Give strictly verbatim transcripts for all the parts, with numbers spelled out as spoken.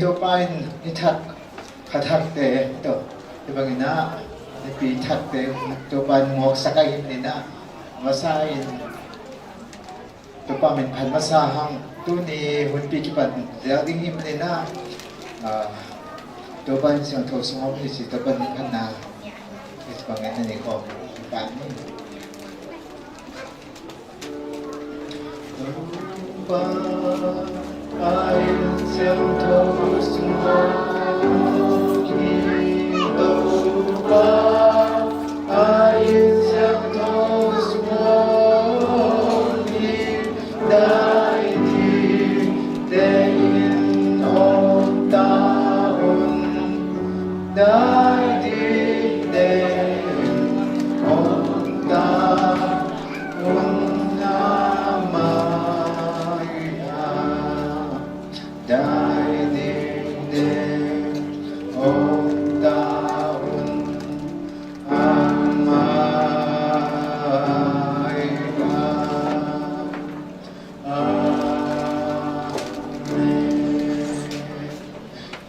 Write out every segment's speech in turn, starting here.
Topa in i thak, kha thakte tawh, hih bangin ah, i pi thakte Topa in muaksak ahih manin ah, masa in Topa min phat masa hang, tuni hunpi kipan ziau ding hih manin ah, ah, Topa in siangtho sung om hi ci, Topa min phatna hih bangin na nei khawm hi pah ni. Amen.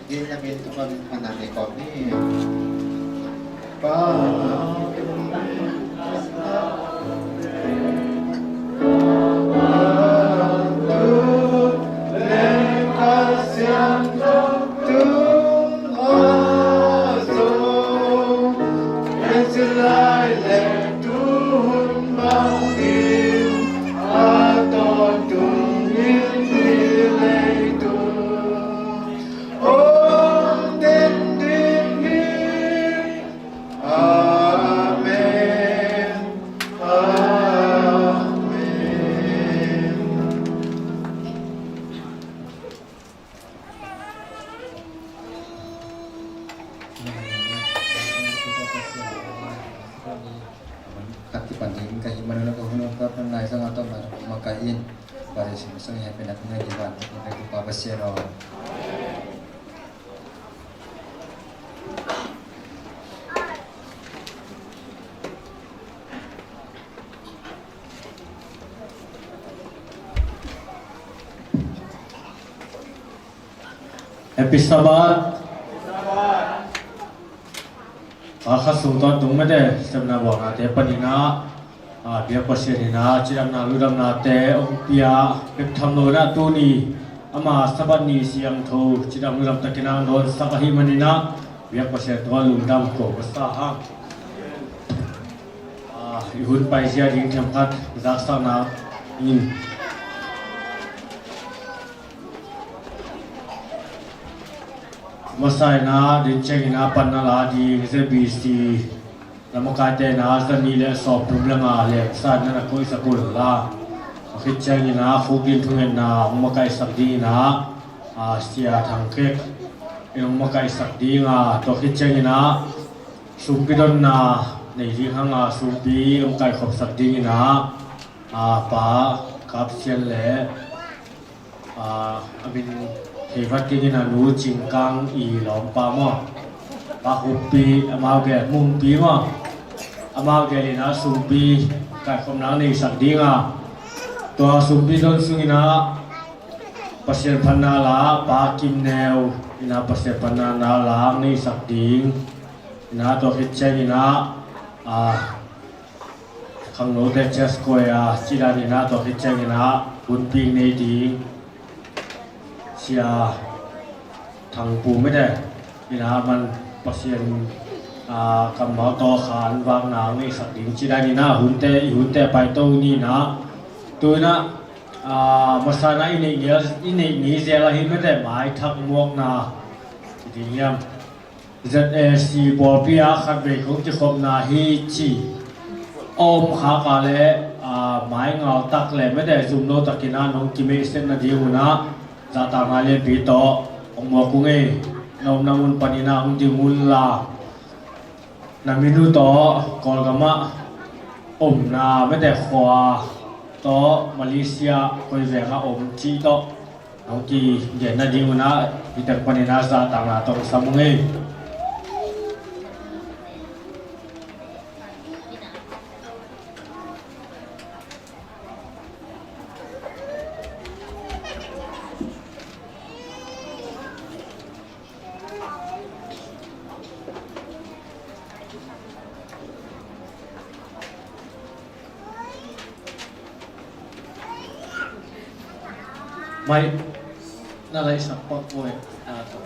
Din lamin Topa min phatna nei khawm ni. Pa, Amen. Amen. Khat kipan ding ka hih manin ah ka hun hong kap nan lai zong a tawh mah makaih in. Pasian sung hehpihna tungah hi van, ka Topa Pasian aw. Happy Sabbath. Kha khat sung tawntung mete, sepna buaknate panin ah, a, biak Pasian in ah cidamna ludamnate hong pia bek tham lo in ah, tuni ama Sabbath ni siangtho cidam ludam takin ah hong dawnsak ahih manin ah, biak Pasian tungah lungdam ko ka sa hang. A, i hun paizia ding themkhat zaksakna in masa in ah, din ciangin ah panna la ding Z B C lamakaite in ah, za nih le sawmthum le nga lengsan na na koihsak uh la. Tua khit ciangin ah khukdin thungetna hong makaihsak dingin ah, a, Sia Thang Kek in hong makaihsak ding a, tua khit ciangin ah sumpi donna nei ding hang a, sumpi hong kaikhopsak dingin ah, a, Pa Kap Sian le, a, a min thei vat kik in a, Nu Cing Kang i lawmpa maw, Pa Khuppi, amau gel, Mungpi maw, amau gel in ah sumpi kaikhopna neisak ding a, tua sumpi don sungin ah Pasian phatna la, Pa Kim Neu in ah Pasian phatna la neisak ding in ah, tua khit ciangin ah, a, khangnote chest koih a, ci dan in ah, tua khit ciangin ah hunpi nei ding Sia Thang Pu mete in ah, aman Pasian, a, kammal tawh khan vakna neisak ding ci dan in ah, hunte, i hunte paito ni in ah, tu in ah, a, masa in ah i neih ni, i neih ni zel ahi mete, maithak muakna ci ding hiam, Z A C pawlpi ah khatvei kong kikhopna hi ci a om khak a leh, a, maingal tak le mete zum lo takin ah nong kimeihset nading un ah zahtakna lianpi tawh hong muak ung ei. Na omna mun panin ah hong ding un la, na min uh tawh, Kawlgam ah omna mete, khua tawh, Malaysia koi veng ah om cih tawh hong kigen nading un ah, hih teng panin ah zahtakna tawh hong sam ung ei. Mai na lai sak pak boy. Ah, to.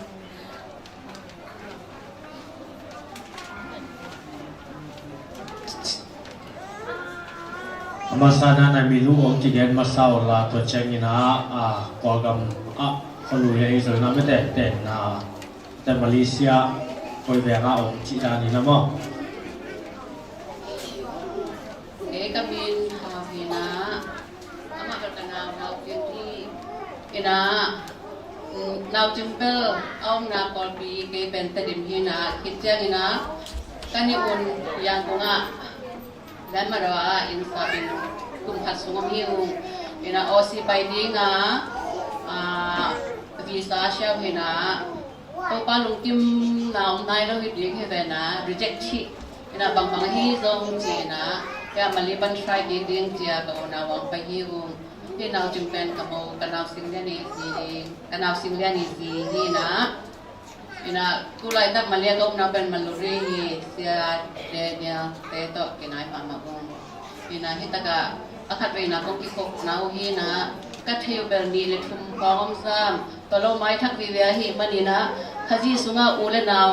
A masa na na mi lu ong kigen masa uh la tua ciangin a, a, Kawlgam a, khualu le i zoi na mete ten na, te Malaysia koi veng a ong ci dan in a maw. Kei ka min Hau hi na, amah bel ka nau Nau Cing hi. Hi na, mm, Nau Cing bel a omna Kawlpi, kei pen Tedim hi na, khit ciangin a, ka nih un Yangon ah, Myanmar ah inn sap in kum khat sung om hi ung. Hi na, Aussie pai ding a, ah, visa siau hi na, Topa lungkimna om nai lo hi ding hi ve na, reject hi. Hi na, bangbang ahi zong ci na, hi a Mali pan try kik ding ci a ka unau ong pai hi ung. Hi Nau Cing pen ka mo, ka nau sing lian i zi ding, ka nau sing lian i zi hi na. Hi na, tu laitak Mali a ka omna pen Maluri hi, Sia Daniel te tawh kinai mahmah ung. Hi na, hi takah a khat veina kong kikhopna uh hi na, ka thei uh bel nih le thum khawng om sam. Tua lo maithak vive ahih manin a, Khazih sungah u le nau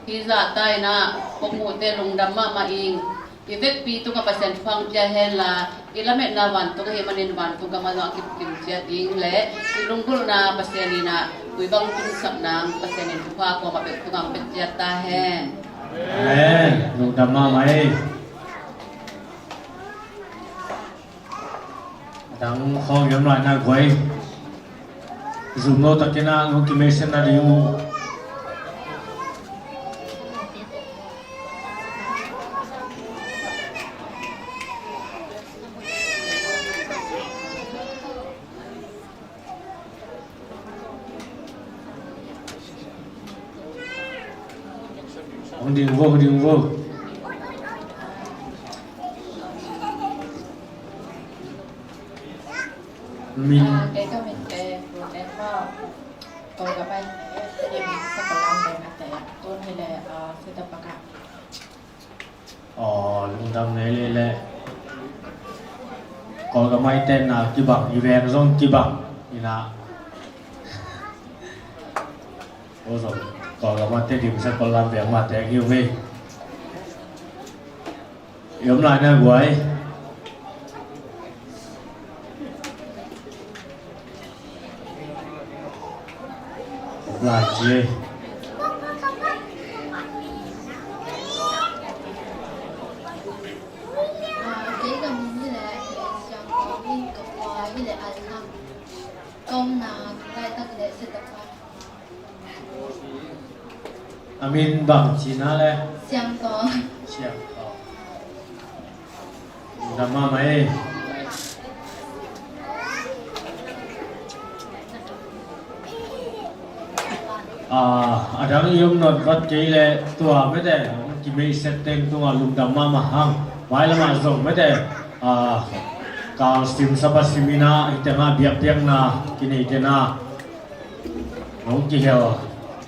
hi zahta in a, kong muhte lungdam mahmah ing. I vekpi tungah Pasian thupha pia hen la, i lametna vantung ahih manin vantung gam ah zong a kibukim ciat ding le, i lunggulhna Pasian in a, koi bang tungsak nang Pasian in thupha kuamah peuh tungah pia ciat ta hen. Amen. Lungdam mahmah ei. Dang khawng i om lai na guai. Zum lo takin a nong kimeisiat nading uh. Hong ding vo, hong ding vo. Min. Ah, kei ka min pen Pu Ten Maw. Kawlgam ah inn, inn Sakawllam pen a te. Tun hi le, ah, Sitapak ah. Aw, lungdam nei leh leh. Kawlgam ah i tenna kibang, i veng zong kibang hi na. Aw zong Kawlgam ah Tedim, Sakawllam veng mah teng hi uh ve. I om lai na guai. Lai ci. Ah, kei ka min hi leh Siang Kawng in, ka khua hi leh Al Hang. Ka omna laitak leh Sitapak. A min bang ci na le? Siang Kawng. Siang Kawng. Dam mahmah ei. Ah, a dang i om nawn vat kei leh tua mete, kimeisiat teng tungah lungdam mahmah hang. Mailam ah zong mete, ah, kal sim, Sabbath sim in a, hi teng ah biakpiakna kinei teng ah hong kihel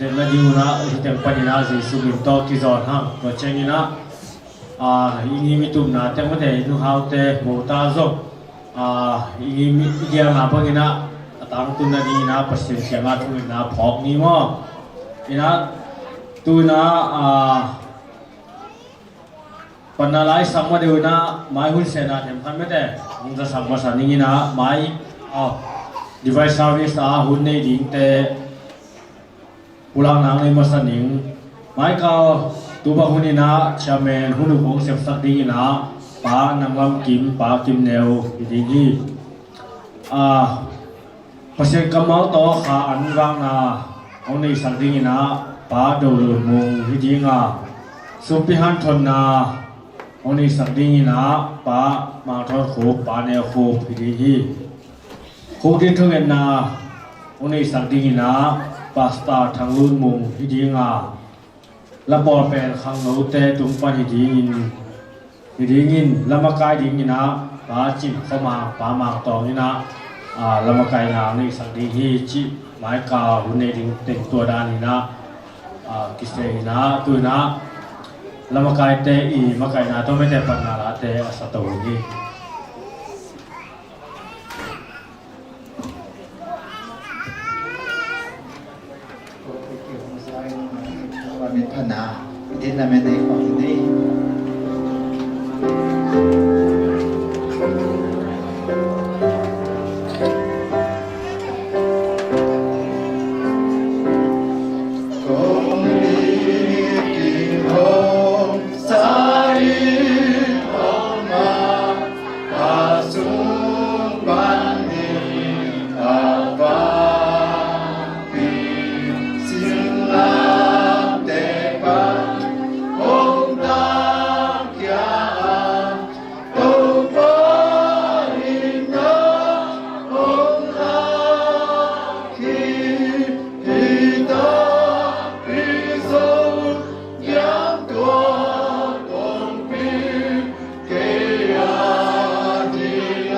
detna ding un a, hi teng panin a Jesu min tawh kizawn hang. Tua ciangin a, a, i ngim i tupna teng mate, i nu haute, mote zong, a, i ngim i gialna bangin a, a tangtunna dingin a Pasian kiangah thungetna phawk ni maw. In a, tu in a, a, panna lai sak ma deuh in a, mai hun sehna themkhat mete hong zasak masa ning in a, mai, aw, Divine Service a hun nei dingte pulakna nei masa ning. Mai kal tu bang hun in a, Chairman hun uh hong sepsak ding in a, Pa Nang Lam Kim, Pa Kim Neu hi ding hi. A, Pasian kammal tawh kha an vakna hong neisak ding in a, Pa Do Lun Mung hi ding a, sumpi hanthotna hong neisak ding in a, Pa Mang Thawn Khup, Pa Neu Khup hi ding hi. Khukdin thungetna hong neisak ding in a, Pastor Thang Lun Mung hi ding a, la pawl pen khangnote tung pan hi dingin, hi dingin, la makai dingin a, Pa Cin Khua Mang, Pa Mang Tawng in a, a, la makaina neisak ding hi cih, mai kal hun nei ding teng tua dan in a, a, kiseh in a, tu in a, la makaite i makaina tawh mete panna late a sa to hi. Min phatna i din lamen ei khawng hi ni. Kong i kihong sa in hong ma, a sung pan ni a va. Kei a dingin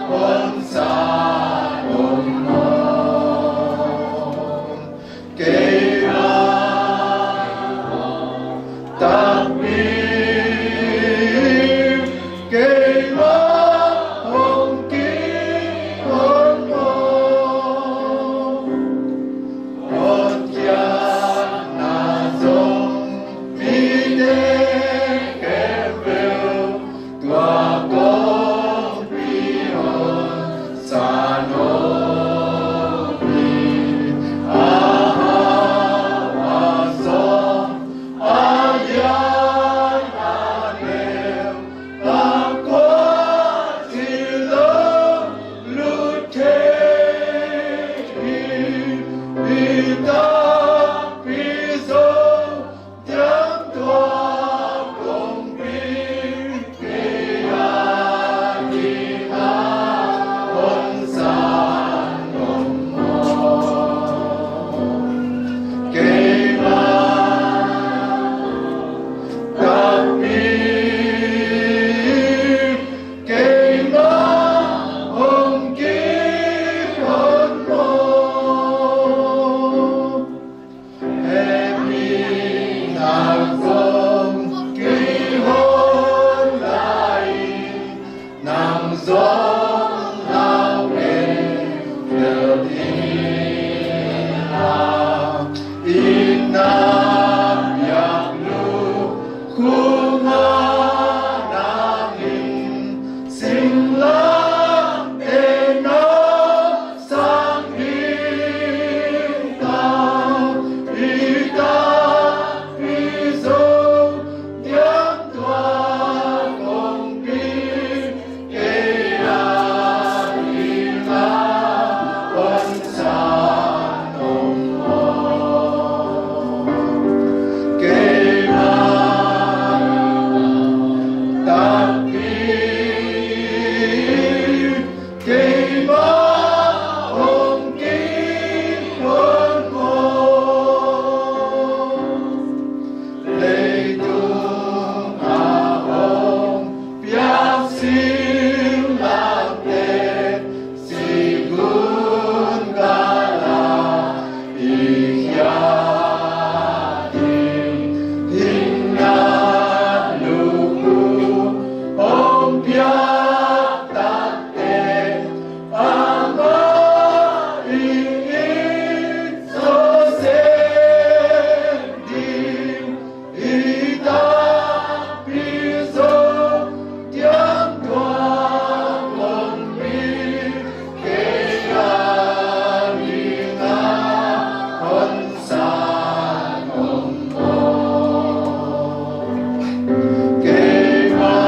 hong san om maw? Kei a takpi, keimah hong kihong maw? Honkhia na zong mite khempeuh tua kongpi hong san om hi. A hau a sawm, a lian a neu, a kua ci lo lut thei hi. I takpi Zo diam tua kongpi, kei a dingin hong san om maw? Keimah takpi, keimah hong kihong maw? Hehpihna kong kihong lai-in, nang zong na khempeuh in a, i na piak lukhu ngan nang in, singlamteh na sang ding tang. I takpi Zo diam tua kongpi, kei a dingin hong san om maw? Keimah takpi, keimah hong kihong maw? Leitung a hong piak singlamteh, sigun gala i khiat ding, hinna lukhu hong piak takteh, amah i it zo sem ding. I takpi Zo diam tua kongpi, kei a dingin hong san om maw? Keimah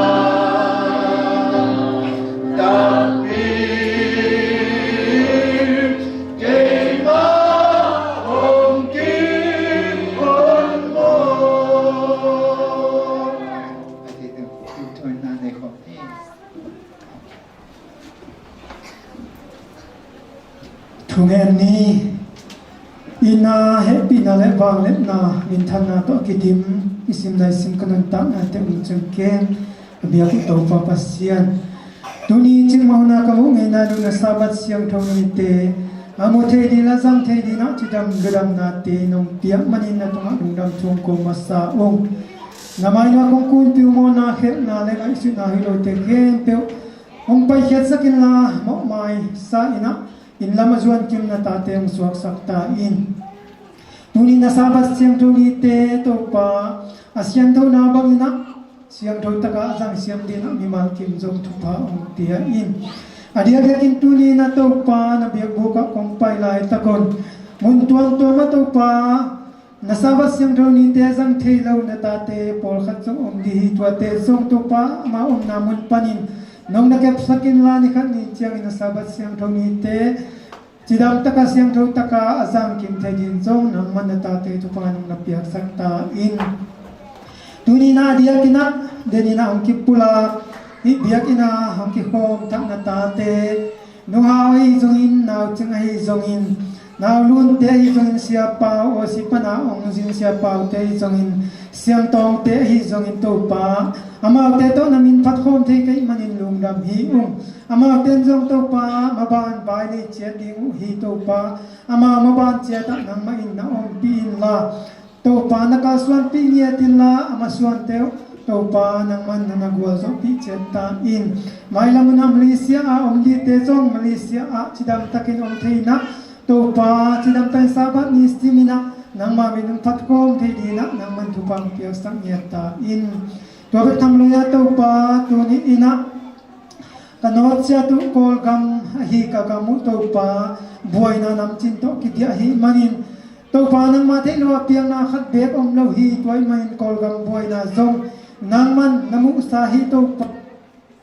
takpi, keimah hong kihong maw? Thungen ni. Itna, hehpihna le vangliatna, minthanna tawh kidim i simna i sim ka nuntakna te um cun ken a biak uh Topa Pasian, tuni cikmah hun a ka muh ngeina nung na Sabbath siangtho nite a mu thei ding le zang thei ding ah cidam ludamnate nong piak manin na tungah lungdam thu kong ko masa ung. Na mai na kong kunpi uh maw, na khelhna le ngaihsutna hi lote khempeuh hong paikhiatsak inla, mawhmai sa in ah inn lam a zuan kim na tate hong suaksak ta in. Tuni na Sabbath siangtho nite Topa a siangtho na bangin ah siangtho takah zang siam dingin ah mimal kim zong thupha hong pia in. A diakdiakin tuni na Topa na biakbuk ah kong pai laitak un mun tuamtuam ah Topa na Sabbath siangtho nite zang thei lo na tate pawlkhat zong om ding hi. Tuate zong Topa ama omna mun panin nong na kepsak inla ni khat ni ciangin na Sabbath siangtho nite cidam taka siangtho taka a zang kim thei dingin zong nangman na tate thupha nong na piaksak ta in. Tuni na a diakin ah denin ah hong kipulak hih biakinn ah hong kikhawm thak na tate nuhau ahi zongin naucing ahi zongin naulunte ahi zongin siapau awsi pana hong zin siapaute ahi zongin siangtawngte ahi zongin Topa amaute tawh na min phatkhawm thei ka hih manin lungdam hi ung. Amaute in zong Topa maban vai nei ciat ding uh hi Topa. Amau maban ciat ah nangmah in na ompih inla Topa na kalsuanpih ngiat inla a masuante uh Topa nangman na na gualzawhpih ciat ta in. Mailam un ah Malaysia a om dingte zong Malaysia ah cidam takin om thei in ah Topa cidam takin Sabbath ni simin ah nangma min hong phatkhawm thei dingin ah nangman thupha hong piaksak ngiat ta in. Tua bek tham lo in ah Topa tuni in ah ka nawt ciat uh Kawlgam ahi ka gam uh Topa buaina namcin tawh kidiah ahih manin Topa nangma theih lo a piakna khat beek om lo hi. Tua ahih manin Kawlgam buaina zong nangman na muhsa hi Topa.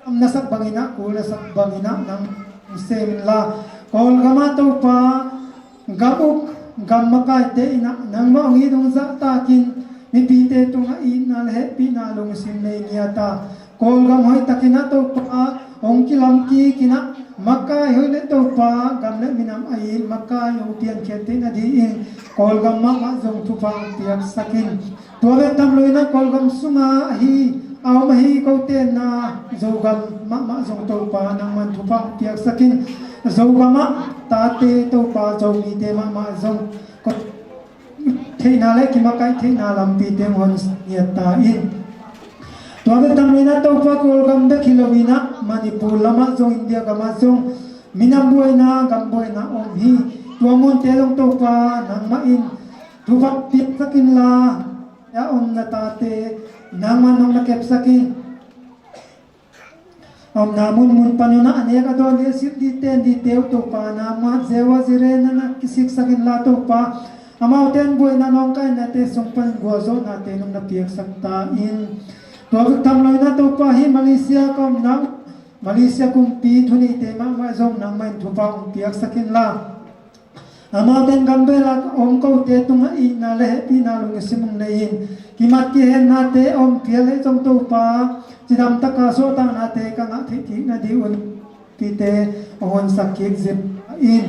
Am na sak bangin ah kul na sak bangin ah nang sem inla Kawlgam ah Topa gam uk gam makaite in ah nangmah hong it hong zahtakin mipite tungah itna le hehpihna lungsim nei ngiat a Kawlgam hoihtakin ah Topa hong kilamkik in ah makai hoih le Topa gam le minam a it makai hong piankhiat theih nadingin Kawlgam mahmah zong thupha hong piaksak in. Tua bek tham lo in ah Kawlgam sunga ahi a om ahi kote na Zogam mahmah zong Topa nangman thupha hong piaksak in. Zogam ah tate Topa Zomite mahmah zong theihna le kimakaih theihna lampite hong hon ngiat ta in. Tua bek tham lo in ah Topa Kawlgam bek hi lo in ah Manipur lamah zong India gamah zong minam buaina gam buaina om hi. Tua munte zong Topa nangmah in thupha piaksak inla a om na tate nangman nong na kepsak in. A omna munmun pan un ah a nek a dawn ding a silh ding ten dingte uh Topa nangmah zeu a zire na na kisiksak inla Topa amaute in buaina nawngkainate sung panin gualzawhnate nong na piaksak ta in. Tua bek tham lo in ah Topa hih Malaysia ka omna uh Malaysia kumpi thuneite mahmah zong nangmah in thupha hong piaksak inla amaute in gambel a om kote tungah itna le hehpihna lungsim hong nei in. Kimat kihennate a om phial leh zong Topa cidam taka suahtaknate ka ngah theih kik nading un pite hong honsak kik zia in.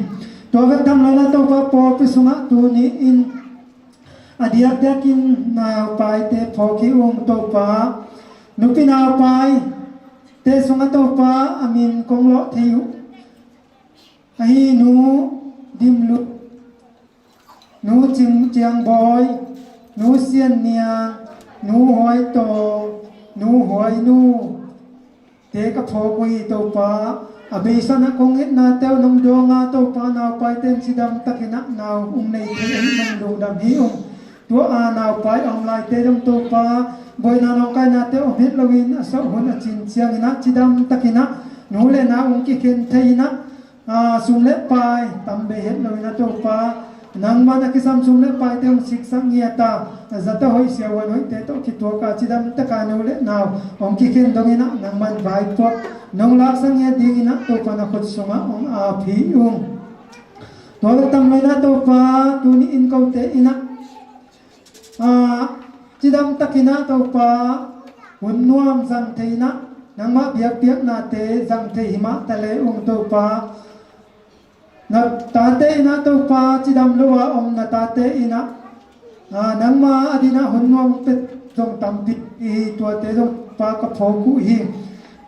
Tua bek tham lo in ah Topa pawlpi sungah tuni in a diakdiakin naupaite phawk hi ung Topa. Nupi naupaite sungah Topa a min kong lawh thei uh ahi Nu Dimlut, Nu Cing Ciangbawi, Nu Sian Niang, Nu Huai Tawng, Nu Huai Nu te ka phawk uh hi Topa. A beisan ah kong etnate uh nong dawng a Topa naupaite in cidam takin ah nau hong nei thei ahih manin lungdam hi ung. Tua a naupai a om laite zong Topa buaina nawngkainate om het loin a sawh hun a cin ciangin ah cidam takin ah nu le nau hong kikhen thei in ah a, sum le pai tam bei het lo in ah Topa nangman a kisam sum le paite hong siksak ngiat a, a zat a hoih siavuan hoihte tawh kituak a cidam taka nu le nau hong kikhen dongin ah nangman vaipuak nong laksak ngiat dingin ah Topa na khut sungah hong ap hi ung. Tua bek tham lo in ah Topa tuni in kote in ah a, cidam takin ah Topa hun nuam zang thei in ah nangmah biakpiaknate zang thei hi mah ta le ung Topa. Na tate in ah Topa cidam lo a om na tate in ah a, nangma a din ah hun nuam pet zong tampi hi. Tuate zong Topa ka phawk uh hi.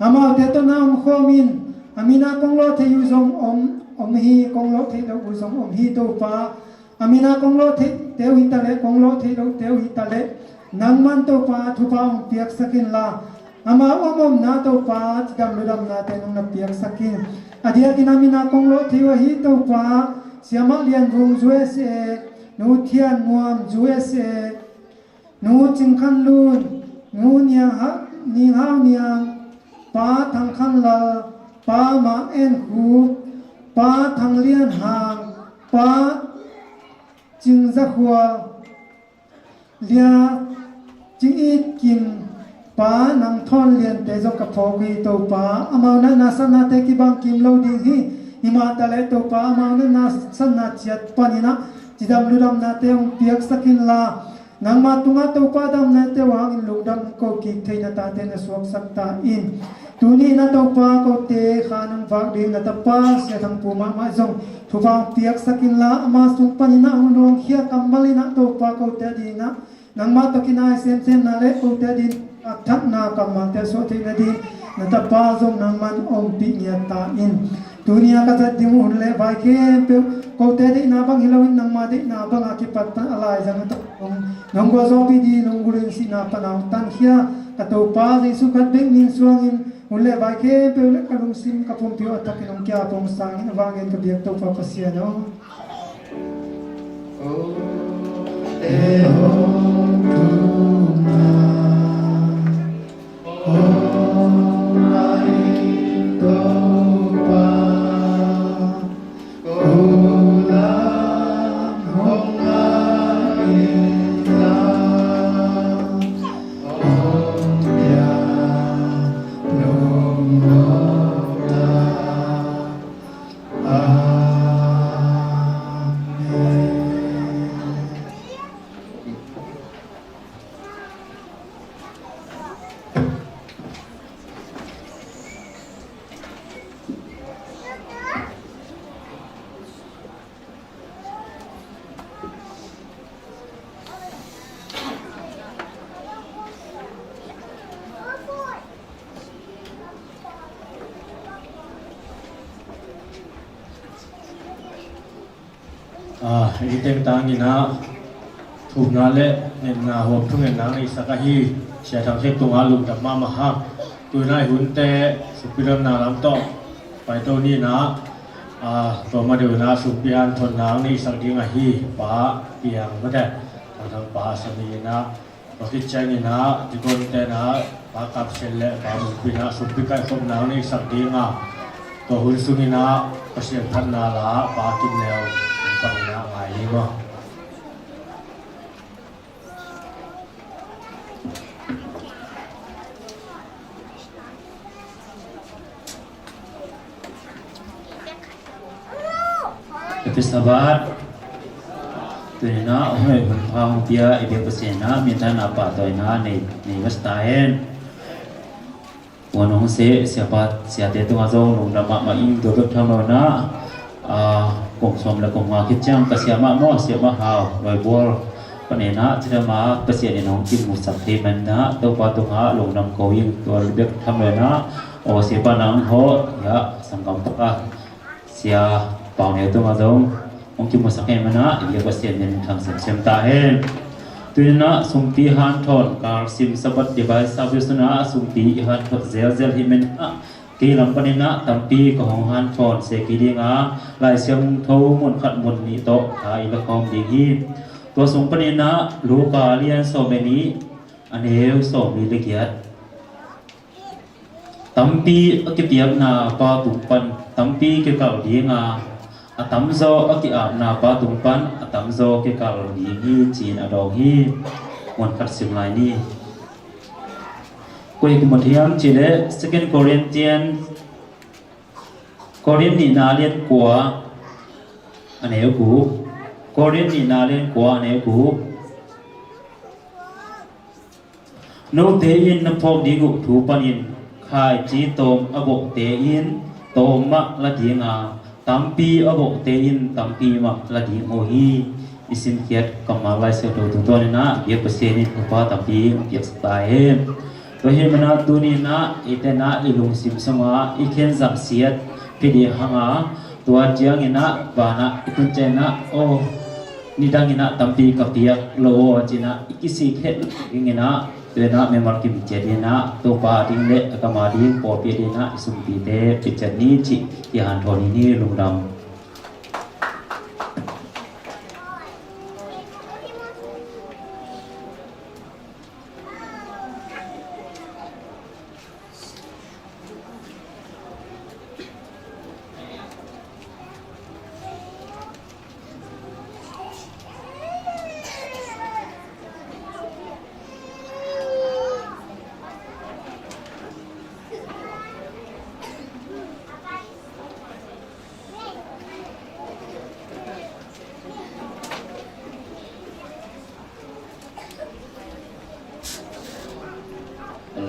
Amaute tawh na om khawm in a min a kong lawh thei uh zong om, om hi, kong lawh thei lo uh zong om hi Topa. A min a kong lawh theihte uh hi ta leh kong lawh theih lohte uh hi ta leh nangman Topa thupha hong piaksak inla amau a omna Topa cidam ludamnate nong na piaksak in. A diakin a min a kong lawh thei uh ahi Topa Siamah Lian Vung U S A Nu Thian Muam, U S A, Nu Cing Khan Lun, Nu Niang Ha, Ning Hau Niang, Pa Thang Khan Lal, Pa Mang En Khu, Pa Thang Lian Hang, Pa Cing Za Khua, Lia Cing It Kim, Pa Nang Thawn Lian te zong ka phawk hi Topa. Amau natna satnate kibang kim lo ding hi. Hi mah taleh Topa, amau natna satna ciat panin ah cidam ludamnate hong piaksak inla, nangma tungah Topa damnate uh hangin lungdam ko kik thei na tate na suaksak ta in. Tuni in ah Topa, kote kha nong vak ding na tapa Sia Thang Pu mahmah zong thupha hong piaksak inla, ama sung panin ah hong luangkhia kammal in ah Topa, kote adingin ah nangmah tawh kinai semsemna le kote adingin a thatna kammalte suah theih nading na tapa zong nangman ompih ngiat ta in. Tuni a ka zat ding uh hun le vai khempeuh kote deihna bang hi loin nangma deihna bangah kipat pan a laizang a tawh nong gualzawhpih ding, nong gulin sihna pan a hong tankhia ka Topa Jesu khat bek min suangin hun le vai khempeuh le ka lungsim ka pumpi uh a thakin hong kia pong sangin a vangin ka biak Topa Pasian aw. Ah, i teng tangin ah thumna le ngetna huam thungetna ang neihsak ahi Sia Thang Khet tungah lungdam mahmah hang. Tuinah i hunte sumpi donna lam tawh paito ni nah, ah, tua ma deuh nah sumpi hanthotna ang neihsak ding ahi Pa Piang mate, Thang Thang pa a sami nah, tua khit ciangin ah dikonte nah Pa Kap Sian le Pa Mun Pi nah sumpi kaikhopna ang neihsak ding a, tua hun sungin ah Pasian phatna la Pa Kim Neu hong pang nah ngai hi maw. Happy Sabbath. Tuni nah hong hei hun pha hong pia i biak Pasian nah minthanna pahtawina nei, nei masa ta hen. Wan hong seh siapa siate tungah zong lungdam mahmah ing. Tua bek tham lo nah, ah, kum sawm le kum nga khit ciang ka siamah maw, siamah Hau Loi Bual, panin ah cidam a Pasian in hong kimusak thei man nah Topa tungah lungdam ko ing. Tua bek tham lo nah, aw siapa nang hawh hiah sanggam paka Sia Pau Neu tungah zong hong kimusak hi manin ah i biak Pasian min thang semsem ta hen. Tuni nah sumpi hanthawn kal sim Sabbath Divine Service nah sumpi i hanthawt zelzel hi manin ah kei lam panin ah tampi ka hong hanthawn se kei ding a, Lai Siangtho mun khat mun nih tawh kha i la khawm ding hi. Tua sung panin ah Luka lian sawm le nih, a neu sawm li le giat. Tampi a kipiakna pa tung pan tampi kikal ding a, a tamzaw a ki-apna pa tung pan a tamzaw kikal ding hi, ci-in a dawng hi. Mun khat sim lai ni. Koi kimu hiam cih leh Second Corinthians, Korin nihna lian kua, a neu guk. Korin nihna lian kua, a neu guk. Note in na phawk ding uh thu panin khaici tawm a bawhte in tawm mah la ding a, tampi a bawhte in tampi mah la ding uh hi. I simkhiat kammal Lai Siangtho tungtawnin ah biak Pasian in thupha tampi hong piaksak ta hen. Tua hi manin ah tuni in ah eite in ah i lungsim sungah i khen zahsiat phi ding hang a, tua ciangin ah vanah i tun ciangin ah, aw, nidangin ah tampi ka piak lo aw, ci-in ah i kisik het dingin ah, tua in ah mimal kim ciat in ah Topa ding le a gam a ding pawlpi ding ah i sumpite picet ni cih i hanthawn ni. Lungdam.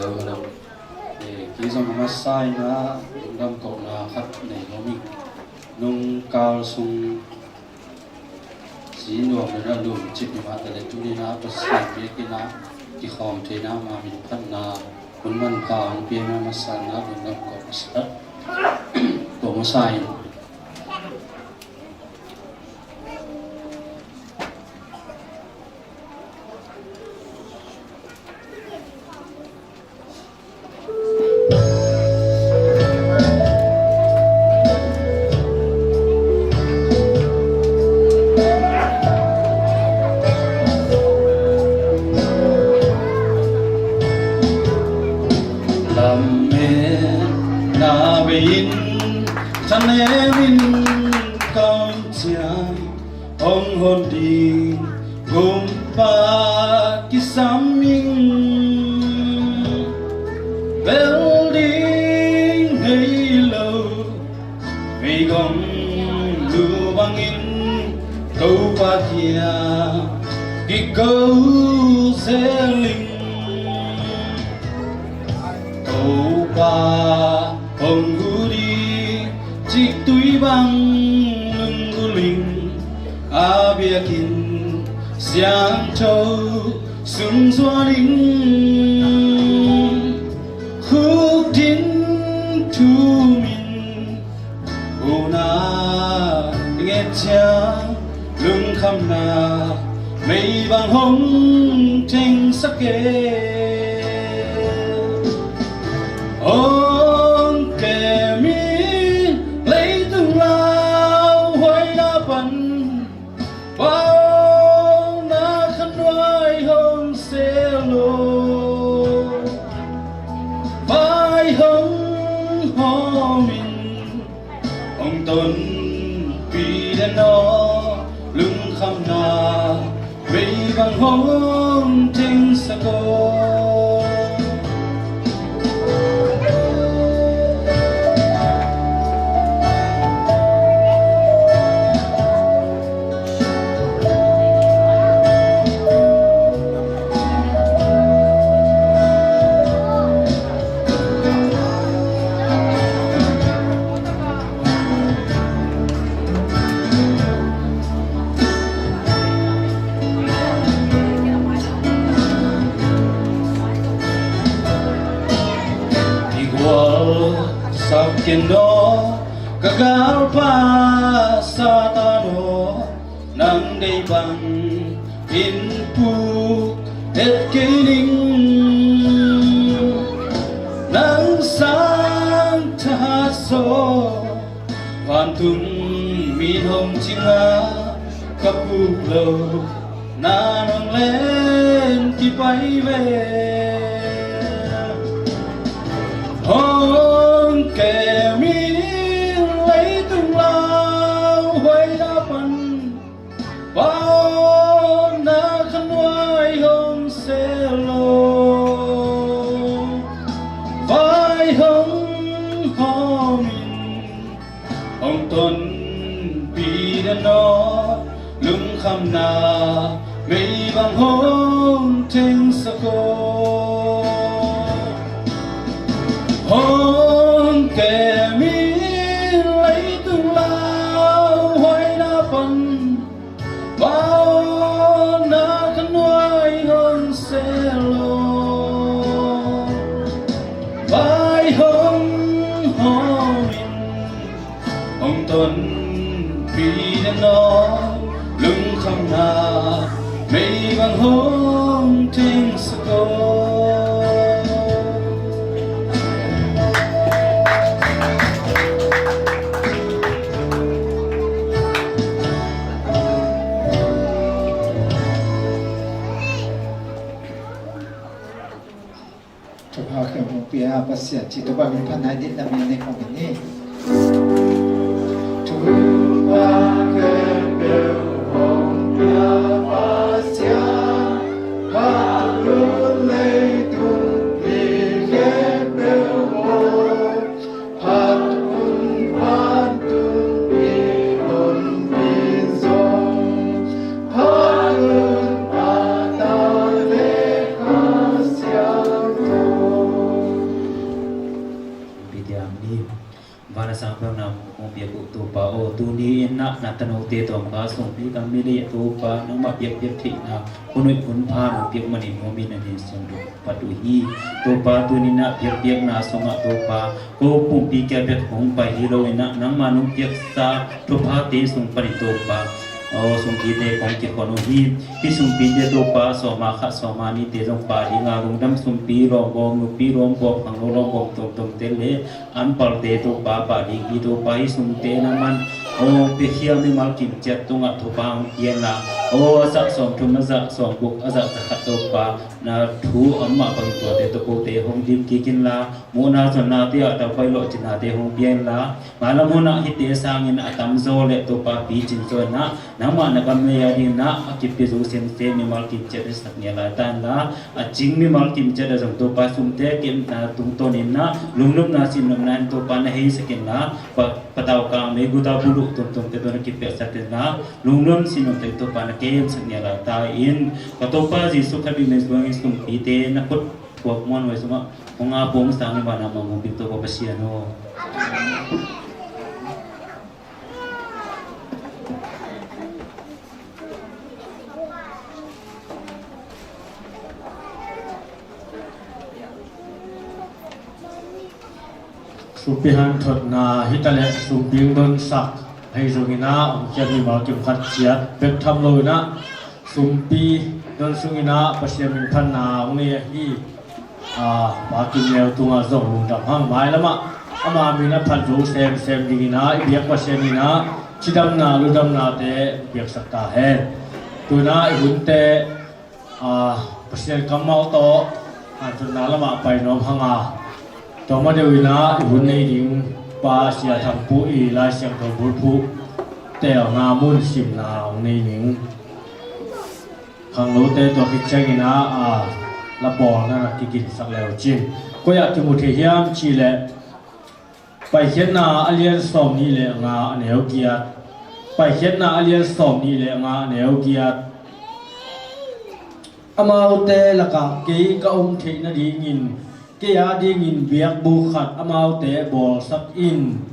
Eh, kei zong a masa in ah lungdam kohna khat nei nuam ing. Nung kal sung si nuam in ah lungcip ni mah ta leh tuni in ah Pasian biakinn ah kikhawm theihna mah min phatna hun manpha hong pia in ah masa in ah lungdam kohna sa, kong masa in. Lametna bei-in thanem in ka om ciang hong hon ding kumpa kisam ing. Bel ding ngei lo meigong lu bangin Topa kiang kiko zel ing. Topa hong hu ding ciktui bang lunggulh ing. A biakinn siangtho sung zuan ing. Khukdin thum in hun a nget ciang lungkhamna mei bang hong thengsak e. Hong kem in leitung lauhuaina pan pauna khanuai hong selo. Vai hong hawm in hong tonpih den aw, lungkhamna mei bang hong thengsak aw. Kigualsak ken aw ka galpa Satan aw, nang deih bangin puk het kei ning. Nang sang thahat zaw vantung min hong cing a, ka puk lo na nong len kipai ve. Hong kem in leitung lauhuaina pan pauna khanuai hong selo. Vai hong hawm in hong tonpih den aw, lungkhamna mei bang hong thengsak aw. Hong kem in leitung lauhuaina pan pauna khanuai hong selo. Vai hong hawm in hong tonpih den aw, lungkhamna mei bang hong thengsak aw. Thupha khempeuh hong pia Pasian ci Topa min phatna ding na min nei khawm in ni. Thupha khempeuh hong pia Pasian, phat hun leitung mi khempeuh aw, phat hun vantung mi honpi zong, phat hun a ta le Kha Siangtho. Tanote tawh ka sungpi ka mi le Topa, nangmah biakpiak theihna hun hoih hun pha nong piak manin nuam in, a din sung duk phat uh hi. Topa, tuni-in ah biakpiakna sungah Topa, ko pumpi kia bek hong pai hi lo-in ah, nangmah nong piaksa thuphate sung panin Topa, aw, sumpite kong kikhon uh hi. Hih sumpite Topa, sawma khat sawma nihte zong pah ding a, lungdam sumpi lawm bawm, nupi lawm bawm, khangno lawm bawm tuamtuamte le an palte Topa, pah ding hi. Topa, hih sumte na man hong piakhia mimal kimciat tungah thupha hong pia inla, aw, a zah sawmthum, a zah sawmguk, a zah zakhat Topa, na thu a mah bangin tuate tawh kote hong dim kik inla, muhna zonnate ah tawh pai lawhcinnate hong pia inla, mailam hunah hihte sangin a tamzaw le Topa picin zaw inla, nangmah na gam lei a dingin ah a kipia zo semsem mimal kimciat a sak ngei lai ta inla, a cing mimal kimciat a zong Topa sumte kemna tungtawnin ah lungnopna sinnopna in Topa na heisak inla, pa, patau kang meiguta buluh tuamtuamte tawh na kipiaksak inla, lungnuam sinnopte Topa na kemsak ngei lai ta in, ka Topa Jesu Khazih min suangin sumpite na khut puak muanhuai sungah hong a pawng sang in, vanah mangmupi Topa Pasian aw. Sumpi hanthotna hi ta leh, sumpi hong donsak ahi zongin ah, hong khiat mimal kimkhat ciat bek tham lo-in ah, sumpi don sungin ah Pasian min phatna hong nei ahi, a, Pa Kim Neu tungah zong lungdam hang. Mailamah ama min a phat zo semsem dingin ah i biak Pasian in ah cidamna ludamnate piaksak ta hen. Tu-in ah i hunte, a, Pasian kammal tawh hanthotna lamah pai nuam hang a, tua ma deuh in ah i hun nei ding Pa Sia Thang Pu i Lai Siangtho bulphuh teelna mun simna hong nei ning. Khangnote tua khit ciangin ah, a, lapawlna na kiginsak le uh cin. Koi ah kimu thei hiam cih leh, Paikhiatna a lian sawmnih le nga a neu giat. Paikhiatna a lian sawmnih le nga a neu giat. Amaute lakah kei ka om theih nadingin, kei a dingin biakbuk khat amaute bawlsak in.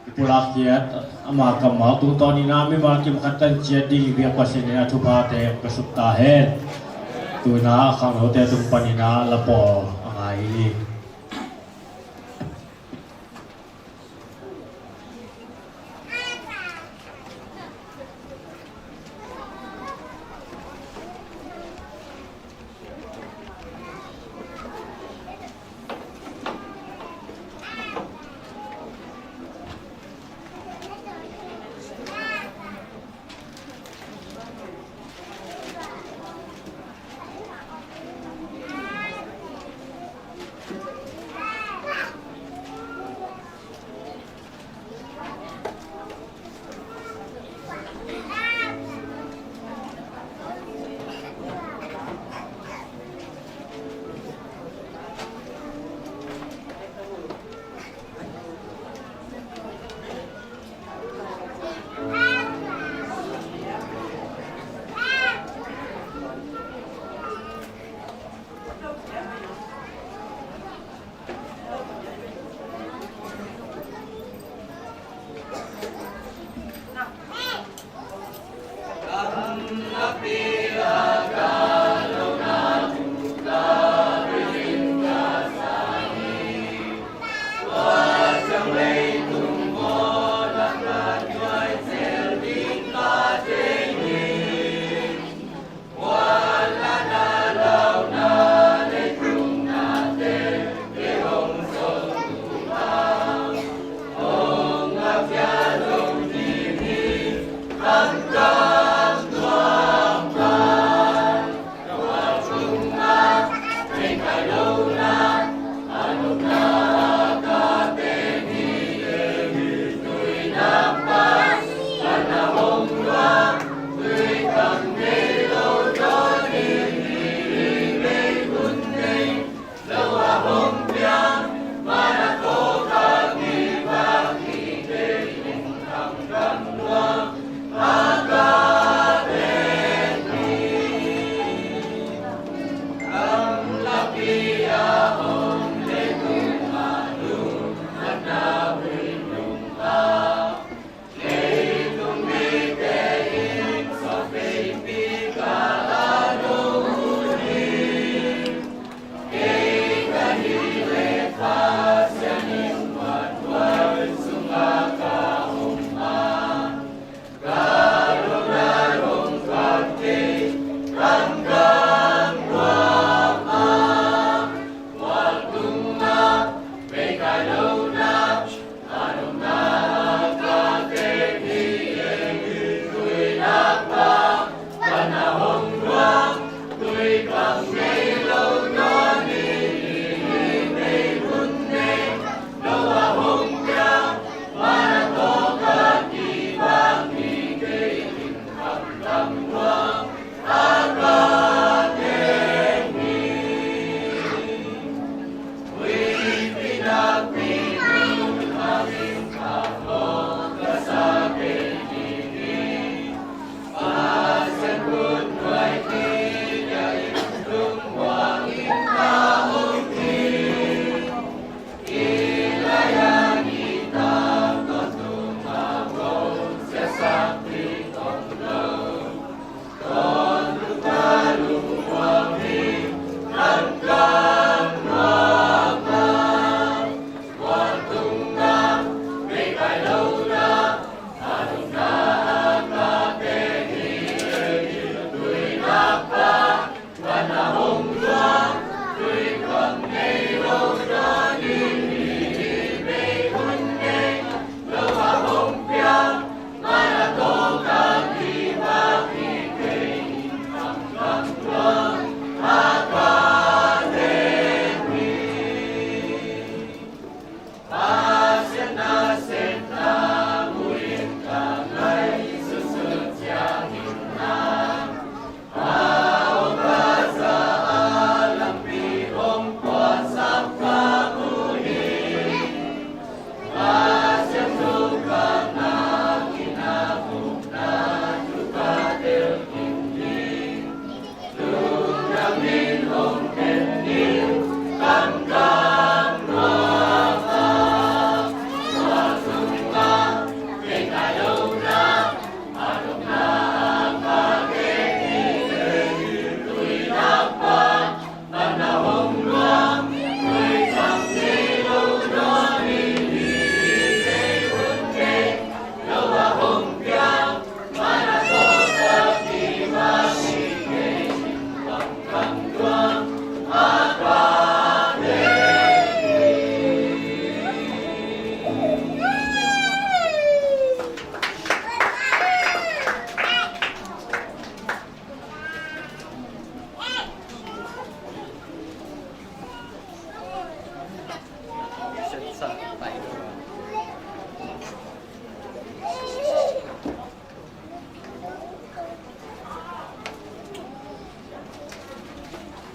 I pulak hiat ama kammal tungtawnin ah mimal kimkhat tan ciat ding i biak Pasian in a thuphate hong piasuk ta hen. Tu-in ah khangnote tung panin ah lapawl a ngai hi.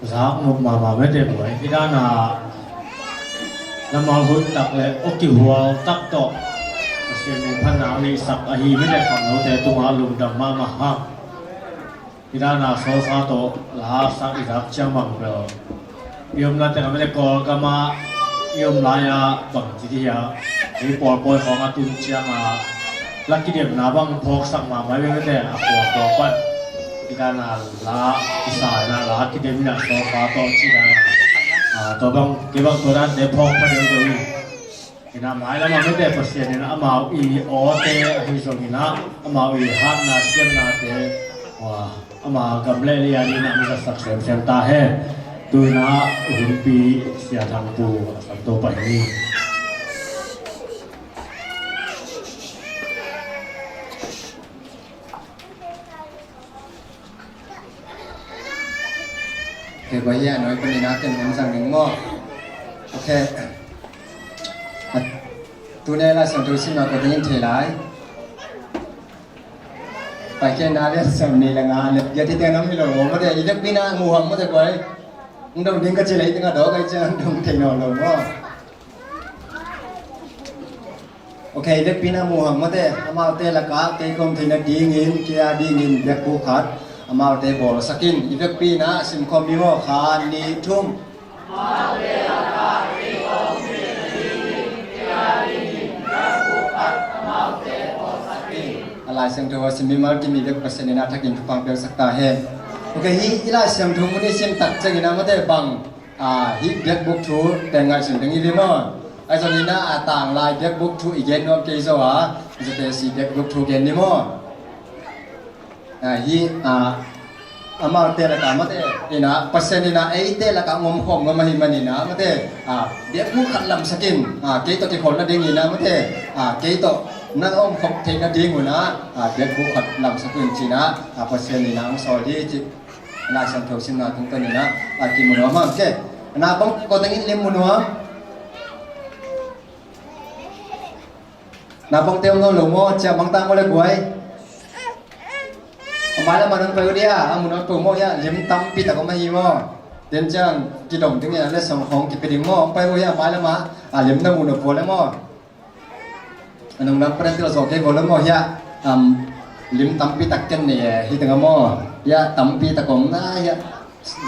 Zak nop mahmah mete buai. Hih dana lamal hoih tak le aw kihual tak tawh Pasian min phatna a neihsak ahi mete khangnote tungah lungdam mahmah hang. Hih dana sawlkha tawh la sak i zak ciang bang bel i omna tengah mete Kawlgamah i om lai-ah bang ci dih hiah, hih pawlpawi khawng a tun ciangah la kidemna bang phawksak mahmah i mete a khuakhua pan. Hih dana la i sa inah la kidem inah sawlkha tawh ci dana, ah, tua bang kei bang tua dante phawk pha deuhdeuh hi. Inah mailamah mete Pasian inah amau i awte ahi zong inah amau i hatna siamnate, wa, ama gam le lei a dingin a mi zatsak semsem ta hen. Tu inah i hunpi Sia Thang Pu a sam to pah hi. Hei, bang hiah noi panin a ken hun zang ding maw? Ok. Tuni Lai Siangtho simna ko dingin thei lai. Paikhiatna lian sawm nih le nga le giat hi teng nam hi lo maw, mate i vekpi-in a muh hang mate guai. Hong dong ding ka ci lei teng a dawk ai ciang hong dong thei nawn lo maw? Ok, i vekpi-in a muh hang mate, amaute lakah kei kong theihna dingin, kei a dingin biakbuk khat amaute bawlsak in. I vekpi-in a simkhawm ni maw, khat, nih, thum. A Lai Siangtho a sim mimal kim i vek Pasian in a thakin thupha piaksak ta hen. Ok, hih i Lai Siangtho mun i sim tak ciangin a mate bang, ah, hih biakbuk thu pen ngaihsun ding hi ve maw? Ahi zongin a, a tanglai biakbuk thu i gen nuam kei zaw a, ZAC biakbuk thu gen ni maw? Ah, hih, ah, amaute lakah mate inah Pasian inah eite lakah ngomkhawm ngam ahih manin a mate, ah, biakbuk khat lamsak in, ah, kei tawh kikholh nadingin a mate, ah, kei tawh na omkhop theih nadingun a, ah, biakbuk khat lamsak un ci-in a, ah, Pasian inah hong sawl hi ci. Lai Siangtho simna tungtawn inah, ah, kimu nuam hang ke. Naupang ko tengin lim mu nuam. Naupangte om nawn lo maw, ciah bang ta maw le guai. A mailam a nong pai uh dia, a mu nawn peuh maw hiah, lim tampi tak om ahi maw. Ten ciang kidong ding hiah, le song khawng kipia ding maw, hong pai uh hiah, a mailam a, a lim na mu nop vua le maw. A nong lam paden til zawh kei vua le maw hiah, am, lim tampi tak ken nei e, hi teng a maw. Hiah tampi tak om na hiah.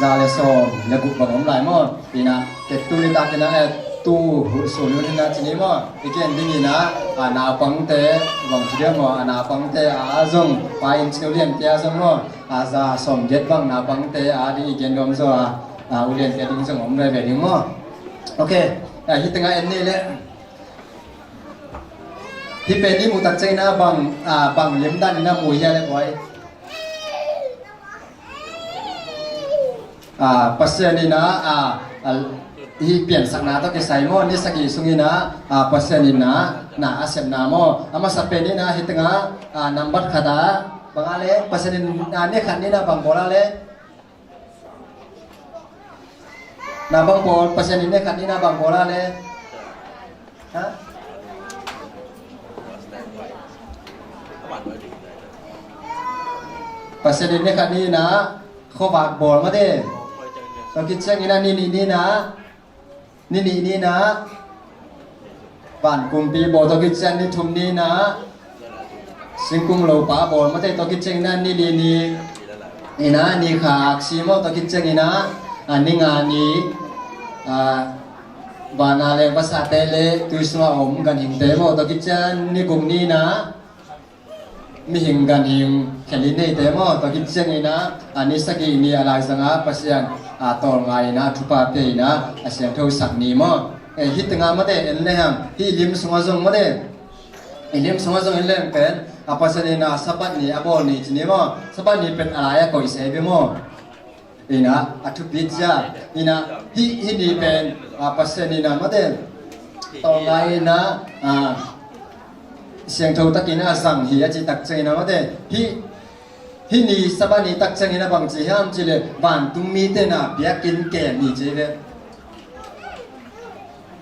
Za le sawm le guk bang om lai maw? Inah, kei tu nitak inah, eh, tu hun sun hun inah ci ni maw? I gen ding inah, a naupangte bang ci dia maw? A naupangte a zong, pa in ci liante a zong maw? A za sawm giat bang naupangte a ding i gen nuam zaw a, a uliante ding zong om veve ding maw? Ok, a, hih tengah en ni le. Hih pen i muh tak ciangin a bang, a, bang lim dan inah mu hia le guai. Ah, Pasian inah, ah, ah, hih piansakna tawh kisai maw, ni sagih sung inah, ah, Pasian inah na a sepna maw. A masa pen inah hih tengah, ah, nambat khat ah bang a le, Pasian in, ah, ni khat ni inah bang bawl a le. Na bang bawl, Pasian in ni khat ni inah bang bawl a le. Ha? Pasian in ni khat ni inah khuavak bawl mate. Tua khit ciangin a ni nih ni inah, ni nih ni inah van kumpi bawl, tua khit ciang ni thum ni inah singkung lopa bawl mate, tua khit ciangin a ni li ni inah ni kha aksi maw, tua khit ciangin a, a, ni nga ni, a, vana leng vasate le tui sunga om ganhingte maw, tua khit ciang ni guk ni inah mihing ganhing khelin neite maw, tua khit ciangin a, a, ni sagih ni a laizangah Pasian, a, tawlngai inah thupha pia inah a siangthosak ni maw. Eh, hih tengah mate en le hang, hih lim sungah zong mate, i lim sungah zong en le hang pen, a, Pasian inah Sabbath ni a bawl ni ci ni maw, Sabbath ni pen a lai a koih se ve maw. Inah a thupi cia inah hih, hih ni pen, a, Pasian inah mate tawlngai inah, a, siangtho takin a zang hi a cih tak ciangin a mate hih, hih ni Sabbath ni tak ciangin a bang ci hiam cih leh vantung mite na biakinn kem hi ci ve.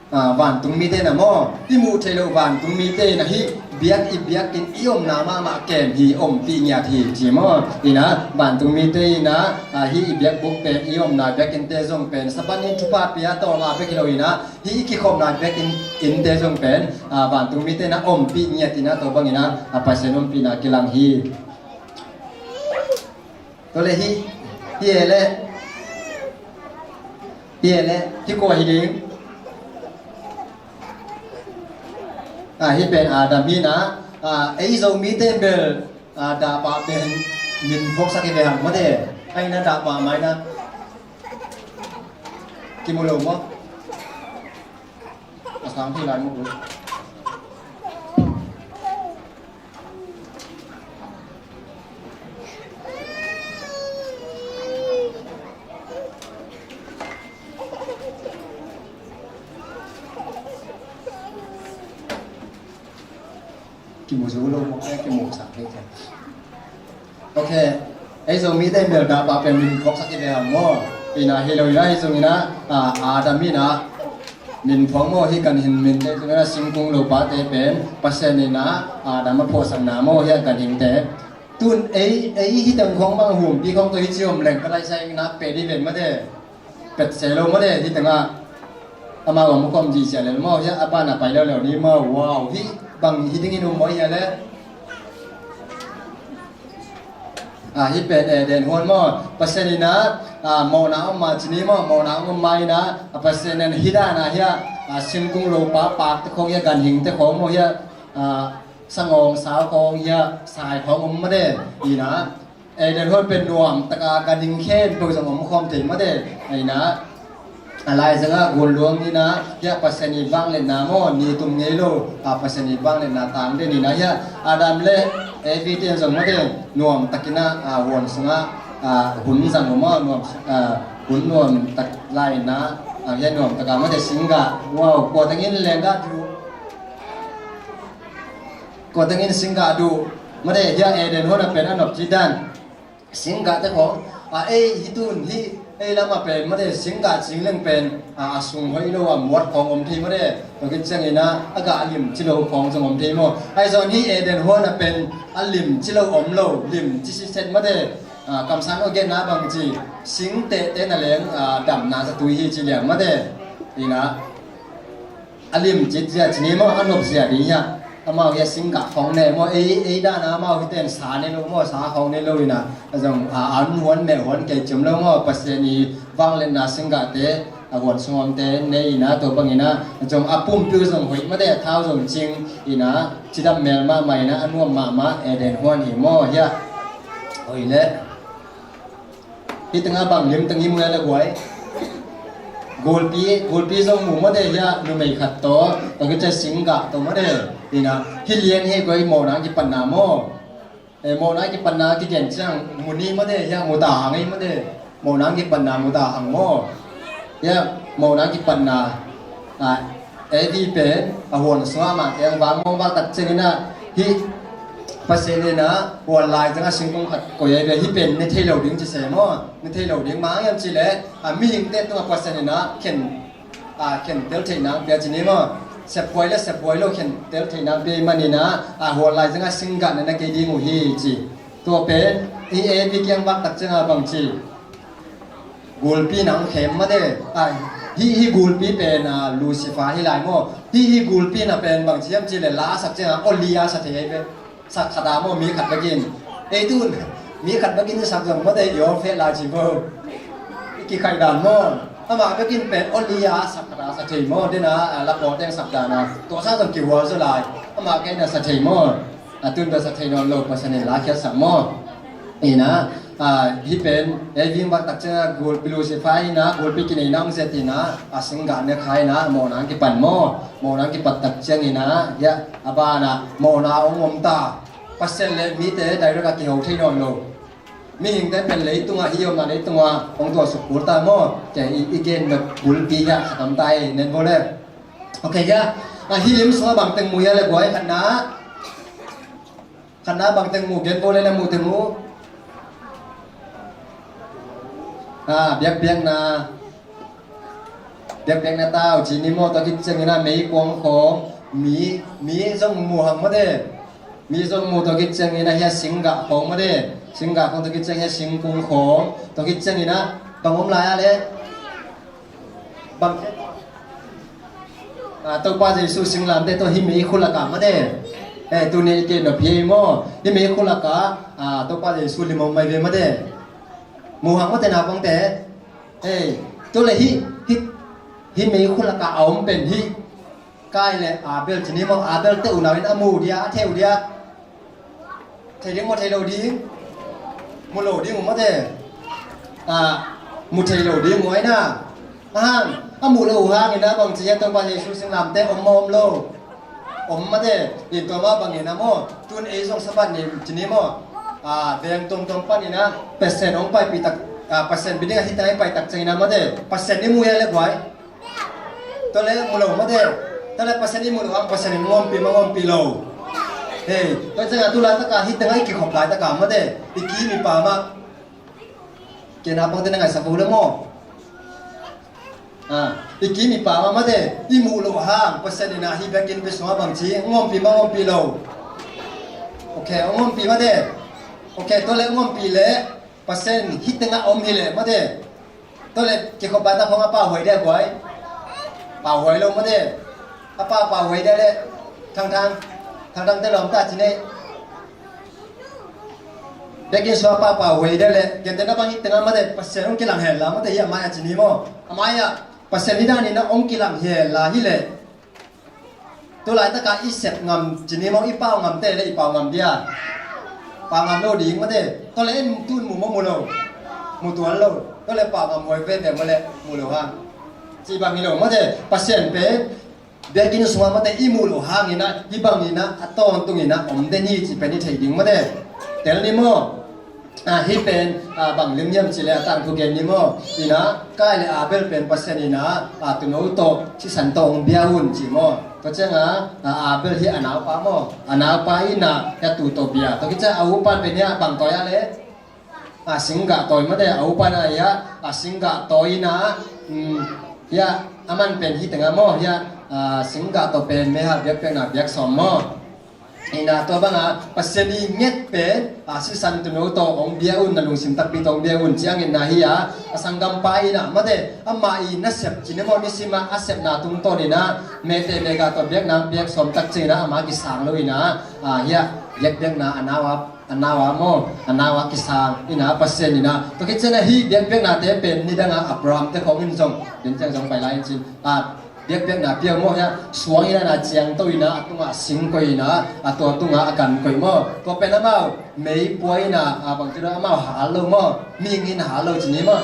Ah, vantung mite na maw, i muh theih loh vantung mite na hih Biak i biakinn i omna mahmah kem hi, ompih ngiat hi ci maw. Ina, vantung mite ina, a, hih i biakbuk pen i omna biakinnte zong pen Sabbath ni thupha pia tawh ngah bek hi lo ina, hih i kikhopna biakinn innte zong pen, a, vantung mite ina ompih ngiat ina, tua bang ina, a, Pasian ompihna kilang hi. Tua leh hih, hih e leh, hih e leh, hih kua hi ding? A, hih pen Adam hi na, a, ei Zomite bel, a, dahpah pen min phawksak hi ve hang maw te. Ai na dahpah mai na. Kimu lo maw? A sang hi lai maw. Kimu zo lo maw, eh, kimu sak thei thei. Ok. Ei Zomite bel dahpah pen min phawksak hi ve hang maw. Ina hi lo ina hi zong ina, a, Adam ina min phawk maw, hih ganhing minte zong ina singkung lopate pen Pasian ina, a, Adam a phuahsakna maw, hih ganhingte. Tun ei, ei hih teng khawng bang humpi khawng tawh hih ci om leng ka lai sa ina peh dih ven maw te. Pet se lo maw te, hih tengah amau a mukhawm zihziah lel maw, hiah a banah pai leuleu ni maw, wow, hih bang hih dingin um maw hiah le. A, hih pen Eden huan maw, Pasian ina, a, mawhna om ma ci ni maw, mawhna om ma ina, a, Pasian in hih dana hiah, a, singkung lopa pakte khawng hiah, ganhingte khawng maw hiah, a, sangawng sau khawng hiah, sai khawng om maw te, ina, Eden huan pen nuam taka ganhing khempeuh zong om khawm thei maw te. Aina, a laizangah gunluang ina, hiah Pasian i vangliatna maw, ni tum ngei lo, a Pasian i vangliatna tang den ina, hiah Adam le Evi ten zong maw te, nuam takina, a, huan sungah, a, hun zang uh maw, nuam, a, hun nuam tak lai ina, a, hiah nuam taka maw te singgah, wow, kua tengin lenggah duh. Kua tengin singgah duh, maw te, hiah Eden huan a pen a nop ci dan. Singgahte khawng, a, ei, hih tun, hih, ei lamah pen, maw te, singgah cing leng pen, a, a sung hoih lo, a muat khawng om thei, maw te, tua khit ciangin a, a gah lim ci lo khawng zong om thei maw. Ahi zong hih Eden huan a pen, a lim ci lo om lo, lim ci siset, maw te, a, kamsang aw genna bang ci, singtehte na leng, a, damna zatui hi ci liang, maw te, ina. A limcit zia ci ni maw, a nop zia ding hiah. Amau hiah singgah khawng ne maw, ei, ei dana amau hiten sa ne lo maw, sa khawng ne lo ina. A zong, a, an huan meh huan kei ciam lo maw, Pasian i vangliatna singgahte, a huan sungawmte ne ina, tua bang ina. A zong a pumpi uh zong hoih maw te, a thau zong cing ina, cidam mel mahmah ina, a nuam mahmah, Eden huan hi maw hiah. Hoih le. Hih tengah bang lim teng i mu a le guai. Gulpi, gulpi zong mu maw te hiah numei khat tawh, tua khit ciang singgah tawh maw te. Ina, hih lian hi guai mawhna kipatna maw. Eh, mawhna kipatna kigen ciang mu ni maw te hiah mu ta hang ei maw te. Mawhna kipatna mu ta hang maw. Hiah mawhna kipatna. A, Evi pen a huan sungah mah kei ang vang mawng vak tak ciangin ah hih Pasian in ah huan lai ciangah singkung khat koih ahi ve, hih pen ne thei lo ding ci se maw, ne thei lo ding mang hiam cih leh a mihingte tungah Pasian in ah khen, a, khentel theih nang pia ci ni maw, sephuai le sephuai lo khentel theih nang pia ahih manin ah, a, huan lai ciangah singgah ne na kei ding uh hi ci. Tua pen hih Evi kiang vak tak ciangah bang ci. Gulpi nang khem mate. Ai, hih, hih gulpi pen, a, Lucifer hi lai maw. Hih, hih gulpi na pen bang ci hiam cih leh la a sak ciangin oli a sa thei hi ve. Sak khat a maw mi khat bekin. Ei tun mi khat bekin sak zong mate i aw feh lai ci maw. I kikhai dan maw. Amah bekin pen oli a sak khat a sa thei maw. Dena, a, la pawl teng sak dan a. Tua sa zong kihual zaw lai. Amah kei na sa thei maw. A tun bel sa thei nawn lo, Pasian in la khiatsak maw. Ina, a, hih pen, ei ving bak tak ciangin ah gulpi Lucifer ina, gulpi kinei nang zet ina, a singgah ne kha ina, mawhna kipan maw. Mawhna kipat tak ciangin ah, hiah, a banah, mawhna hong om ta. Pasian le mite direct a kiho thei nawn lo. Mihingte pen leitungah, hih omna leitungah, hong tuah suk kul ta maw. Kei i, i gen bek gulpi hiah, khatam ta i, nen bo le. Ok, hiah. A, hih lim sungah bang teng mu hiah le guai khatna. Khatna bang teng mu, gen bo le na mu teng mu. A, biakpiakna. Biakpiakna tau, ci ni maw, tua khit ciangin ah meikuang khawng. Mi, mi zong mu hang mate. Mi zong mu tawh khit ciangin ah hiah singgah khawng mate. Singgah khawng tawh khit ciangin hiah singkung khawng tawh khit ciangin ah bang om lai ah le. Bang, ah, Topa Jesu singlamteh tawh hih meikhu lakah mate. Eh, tuni i gen nop hi maw. Hih meikhu lakah, ah, Topa Jesu lim om mai ve mate. Mu hang mate naupangte. Eh, tua le hih, hih, hih meikhu lakah a om pen hih Kain le Abel ci ni maw, Abel te unau in a mu dia, a thei uh dia. Thei ding maw, thei lo ding? Mu lo ding uh mate. Ah, mu thei lo ding uh ai na. Ahang, a mu lo uh hangin ah bang ci hiam, Topa Jesu singlamteh om maw om lo? Om mate. In tua mah bangin ah maw, tun ei zong Sabbath ni ci ni maw. Ah, veng tuamtuam panin ah Pasian hong paipih tak, ah, Pasian biakinn ah hih teng ah i pai tak ciangin ah mate. Pasian i mu hiam le guai? Tua le mu lo mate. Tua le Pasian i mu lo hang Pasian in hong ompih mah hong ompih lo. Hei, tua ciangin tu laitak ah hih teng ah i kikhop laitak ah mate. I kim i pam ah. Kei naupangte na ngaihsak vo le maw. Ah, i kim i pam ah mate. I mu lo hang Pasian in ah hih biakinn pi sungah bang ci hong ompih mah hong ompih lo. Ok, hong ompih mate. Ok, tua le hong ompih le Pasian hih teng ah om hi le mate. Tua le kikhop laitak khawng a pauhuai dia guai? Pauhuai lo mate. A pau pauhuai dia le. Thangthang, Thangthang te lawm ta ci nei. Biakinn sung a pau pauhuai dia le. Gentehna bang hih teng ah mate Pasian hong kilang hen la mate, hih a mai ah ci ni maw. A mai ah Pasian hih danin ah hong kilang hen la hi le. Tu laitak ah i sep ngam ci ni maw, i pau ngam te le i pau ngam dia. Pau ngam lo ding mate. Tua le en tun mu maw, mu lo? Mu tuan lo. Tua le pau ngam huai veve maw le mu lo hang. Ci bang hi lo mate. Pasian pen biakinn sungah mate i mu lo hangin ah hih bangin ah a tawntungin ah om den hi ci pen i thei ding mate. Tel ni maw. Ah, hih pen, ah, bang lim hiam ci le a tangthu gen ni maw. In ah Kain le Abel pen Pasian in ah, ah, tuuno tawh sisan tawh hong bia un ci maw. Tua ciangin ah, ah, Abel hi a naupa maw. A naupa in ah hiah tuu tawh bia. Tua khit ciang a upa pen hiah bang tawi a le. Ah, singgah tawi mate, a upa in ah hiah, ah, singgah tawi in ah, um, hiah a man pen hih teng ah maw. Hiah, ah, singgah tawi pen meihal biakpiakna biak sawm maw. In ah tua bang ah Pasian i nget pen, ah, sisan tuuno tawh hong bia un, na lungsim takpi tawh hong bia un ci-in ah hi a, a sanggampa in ah mate, amah i nasep ci ni maw, nisim ah a sepna tungtawn in ah mehte mehgah tawh biakna biak sawm tak ciangin ah amah kisang lo in ah, ah, hiah biakpiakna a nau a, a nau a maw, a nau a kisang in ah Pasian in ah. Tua khit ciang ah hih biakpiaknate pen nidang ah Abraham te khawng in zong, den ciang zong pai lai in cin, ah, biakpiakna pia maw hiah, suang i dan a ciangto in ah, a tungah sing koih in ah, a tua tungah a gan koih maw. Tua pen amau mei pua in ah, a bangci lo amau hal lo maw. Mihing in hal lo ci ni maw.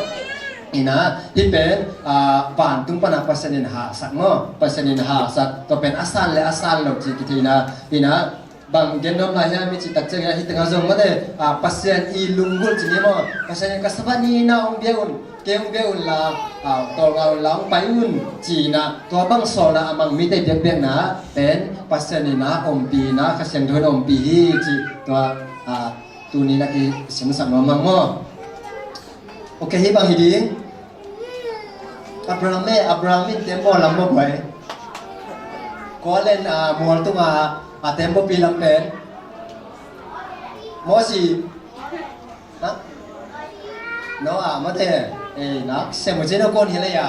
In ah, hih pen, ah, vantung pan ah Pasian in halsak maw. Pasian in halsak. Tua pen a san le a san lo ci kithei in ah, in ah, bang gen nuam lai hiam i cih tak ciangin ah hih teng ah zong mate, ah, Pasian i lunggulh ci ni maw. Pasian in ka Sabbath ni-in ah hong bia un, kei hong bia un la, ah, tawlnga un la hong pai un ci-in ah tua bang sawlna a mang mite biakpiakna pen Pasian in ah ompih in ah Kha Siangtho in ompih hi ci tua, ah, tuni-in ah kisimsak nuam hang maw. Ok, hih bang hi ding. Abraham e, Abraham in tembaw lam maw guai. Kua len, ah, mual tungah, ah, tembawpi lam pen. Mosi. Ha? Noah mate. Eh, nak sem mu cin a kon hi le ya.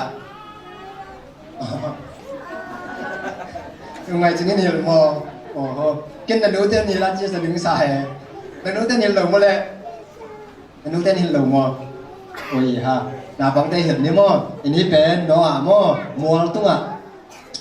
Ngai cingin hil maw. Oho. Ken na nu ten hil a ci sa ding sa he. Na nu ten hil lo maw le. Na nu ten hil lo maw. Oi ha. Na bang te hil ni maw. Ini pen Noah maw. Mual tungah.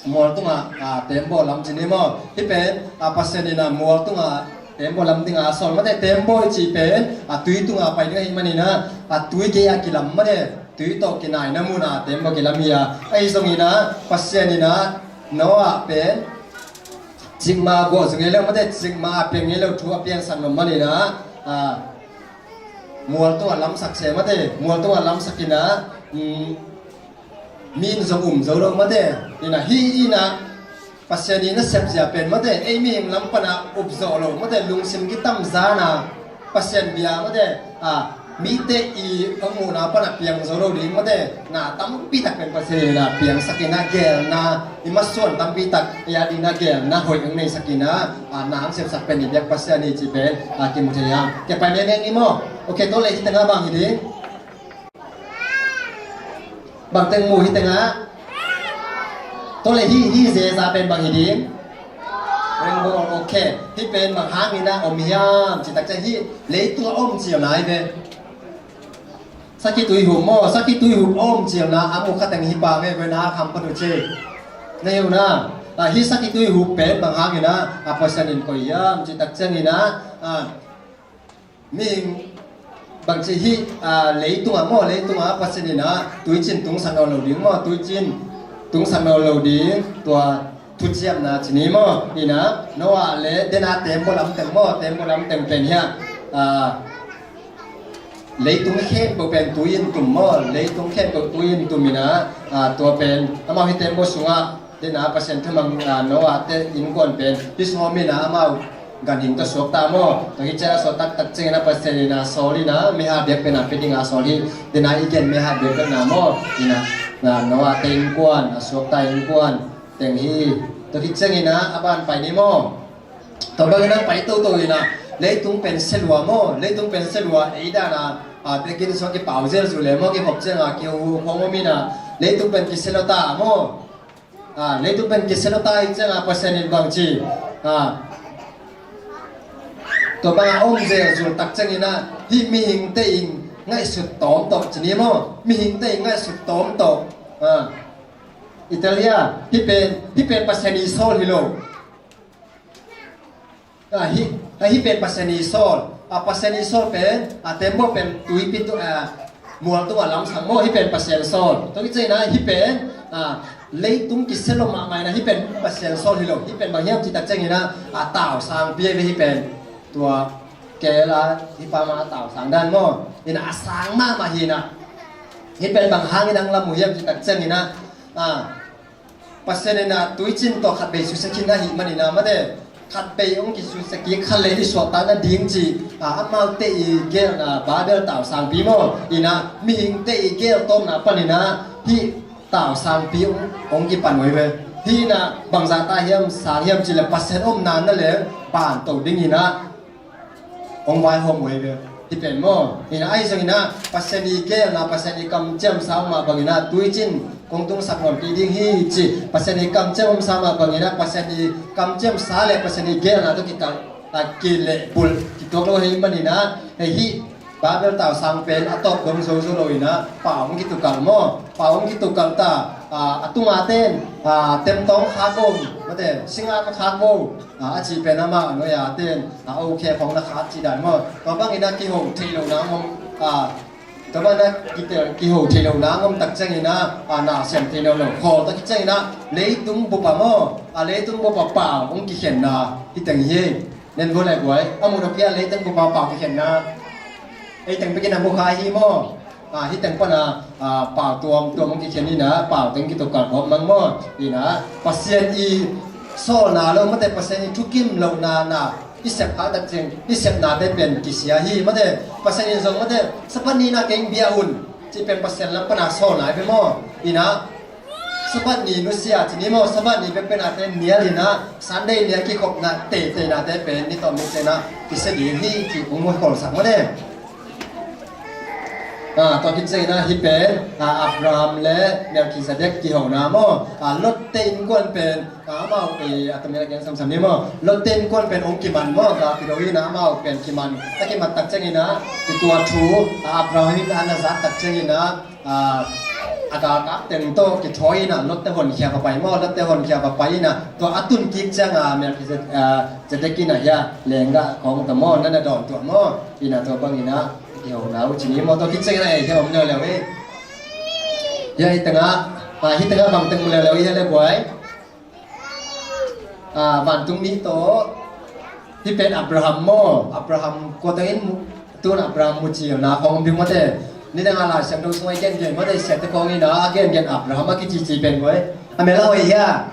Mual tungah, ah, tembaw lam ci ni maw. Hih pen, ah, Pasian in ah mual tungah tembaw lam dingah a sawl mate. Tembaw i cih pen, ah, tui tungah pai ding ahih manin ah, ah, tui gei-ah kilam mate. Tui tawh kinaina munah tembaw kilam hi a. Ahi zongin ah Pasian in ah Noah pen cikmah guah zong ngei lo mate, cikmah a piang ngei lo thu a piangsak lo manin ah, ah, mual tungah lamsak se mate, mual tungah lamsak in ah, um, mi in zong um zo lo mate. In ah hih in ah Pasian in a sepzia pen mate, ei mihing lam panah up zawh lo mate, lungsim kitamzan a Pasian bia mate, a, Mite i hong muhna pana piang zo lo ding mate, na tampi tak pen Pasian in a piangsak in a gelna, i masuan tampi tak i a dingin a gelna hoih hong neisak in a, a na hong sepsak pen i biak Pasian hi cih pen a kimu thei a. Ke pai mengmeng ni maw? Ok, tua leh hih tengah bang hi ding? Bang teng mu hih tengah? Tua leh hih, hih zeza pen bang hi ding? Rainbow, ok. Hih pen bang hangin a om hiam cih tak ciang hih leitung a om cil nai ve. Sakhi tuihup maw, sakhi tuihup a om cilna a mu kha teng hih pa ve ve na kham patu ci. Na hi uh na, a hih sakhi tuihup pen bang hangin a, a Pasian in koih hiam cih tak ciangin a, a, mihing bangci hih, a, leitung ah maw, leitung ah Pasian in a tuicin tungsak nawn lo ding maw, tuicin tungsak nawn lo ding, tua thuciamna ci ni maw. Ina Noah le dena tembaw lam teng maw, tembaw lam teng pen hiah, a, leitung khempeuh pen tui in tum maw, leitung khempeuh tui in tum ina, a, tua pen amau hih tembaw sungah dena Pasian thumang, a, Noah te innkuan pen hih sungah om ina amau ganhing tawh suakta maw. Tua hi ciah a suak taktak ciangin a Pasian ina sawl ina meha biak pen a pia dinga sawl hi. Dena i gen meha biak pen na maw, ina, a, Noah te innkuan, a suakta innkuan teng hi. Tua hi ciangin a a ban pai ni maw. Tua bangin a pai toto ina leitung pen selua maw, leitung pen selua ei dana, a, biakinn sung kipau zelzul le maw, kikhop cianga kihuhu khong om ina leitung pen kiselua ta maw. A, leitung pen kiselua ta hi cianga Pasian in bangci, a, tua banga om zelzul tak ciangin a hih mihingte in ngaihsut tawm tawh ci ni maw, mihingte in ngaihsut tawm tawh, a, Italia, hih pen, hih pen Pasian i sawl hi lo. A, hih, a, hih pen Pasian i sawl. A, Pasian i sawl pen, a, tembaw pen tuipi tu, a, mual tungah lamsang maw, hih pen Pasian sawl. Tua hi ciangin a, hih pen, a, leitung kisia lo mahmah ina, hih pen Pasian sawl hi lo. Hih pen bang hiam cih tak ciangin a, a, tausang pi ve hih pen. Tua kela hih pa ma a tausang dan maw. Ina a sang mahmah hi ina. Hih pen bang hangin a hong lam uh hiam cih tak ciangin a, a, Pasian in a tuicin tawh khat bei susia khin ahih manin a mate, khat bei hong kisusia kik khat le i suahtak nading cih, a, amaute i gelna Babel tausangpi maw, ina mihingte i gel tawmna panin a hih tausangpi hong, hong kipan uh hi ve. Hih ina bangzah ta hiam sang hiam cih le Pasian omna na leng banto dingin a hong vaihawm uh hi ve. Hih pen maw, ina ahi zongin a Pasian i gelna, Pasian i kamciamsa mah bangin a tuicin kong tungsak nawn kei ding hi ci. Pasian i kamciamsa mah bangin a Pasian i kamciamsa le Pasian i gelna tawh kikalh, a, kilehbulh kituak lo hi manin a, hei hih Babel tausang pen a tawp dong zozo lo ina pau hong kitukalh maw, pau hong kitukalh ta, a, a tunga ten, a, temtawng khak om mate, singa ka khak bo, a, a cih pen amah a nuai a ten, a, okay khong na khat cih dan maw. Tua bangin a kiho theih lohna ngom, a, tua bangin a kitel kiho theih lohna ngom tak ciangin a, a, na siam thei nawn lo. Khawl tak ciangin a leitung bup a maw, a, leitung bup a pau hong kikhenna hi teng hi. Nen vua le buai a muh dok hi a leitung bup a pau kikhenna. Ei teng pekin a mu kha hi maw. A, hih teng pana, a, pau tuamtuam hong kikhen ina, pau teng kitukalh khawm mang maw. Ina Pasian i sawlna lo mate, Pasian i thukim lohna na i sep khak tak ciang i sepnate pen kisia hi mate. Pasian in zong mate Sabbath ni na kei bia un cih pen Pasian lam pana sawlna hi ve maw. Ina Sabbath ni nusia ci ni maw, Sabbath ni bek pen a te nial ina Sunday nial kikhopna teiteinate pen ni tawm ni tena kisia ding hi cih hong mu kholsak mate. A, tua khit ciangin a hih pen, a, Abraham le Melkhizedek kihona maw, a, Lot te innkuan pen, a, amau, e, a, tamil a gen samsam ni maw, Lot te innkuan pen hong kiman maw, ga kido ina amau pen kiman, a kiman tak ciangin a, i tua thu, a, Abraham in a na zat tak ciangin a, a, a galkap teng tawh kithawi ina Lot te honkhia va pai maw, Lot te honkhia va pai ina tua a tun kik cianga Melkhizedek, a, Zedek ina hia lenggah khawng ta maw, na na dawn tuah maw, ina tua bang ina kihona uh ci ni maw, tua khit ciangin a ei hia om leuleu ei. Hia hih tengah, a, hih tengah bang teng mu leuleu ei hia le buai. A, vantung mi tawh hih pen Abraham maw, Abraham kua tengin mu, tun Abraham mu ci na khawng om ding mate. Ni tengah Lai Siangtho sungah i gengen mate, siate khawng ina a gengen Abraham a kicici pen buai. A mel a hoih hia.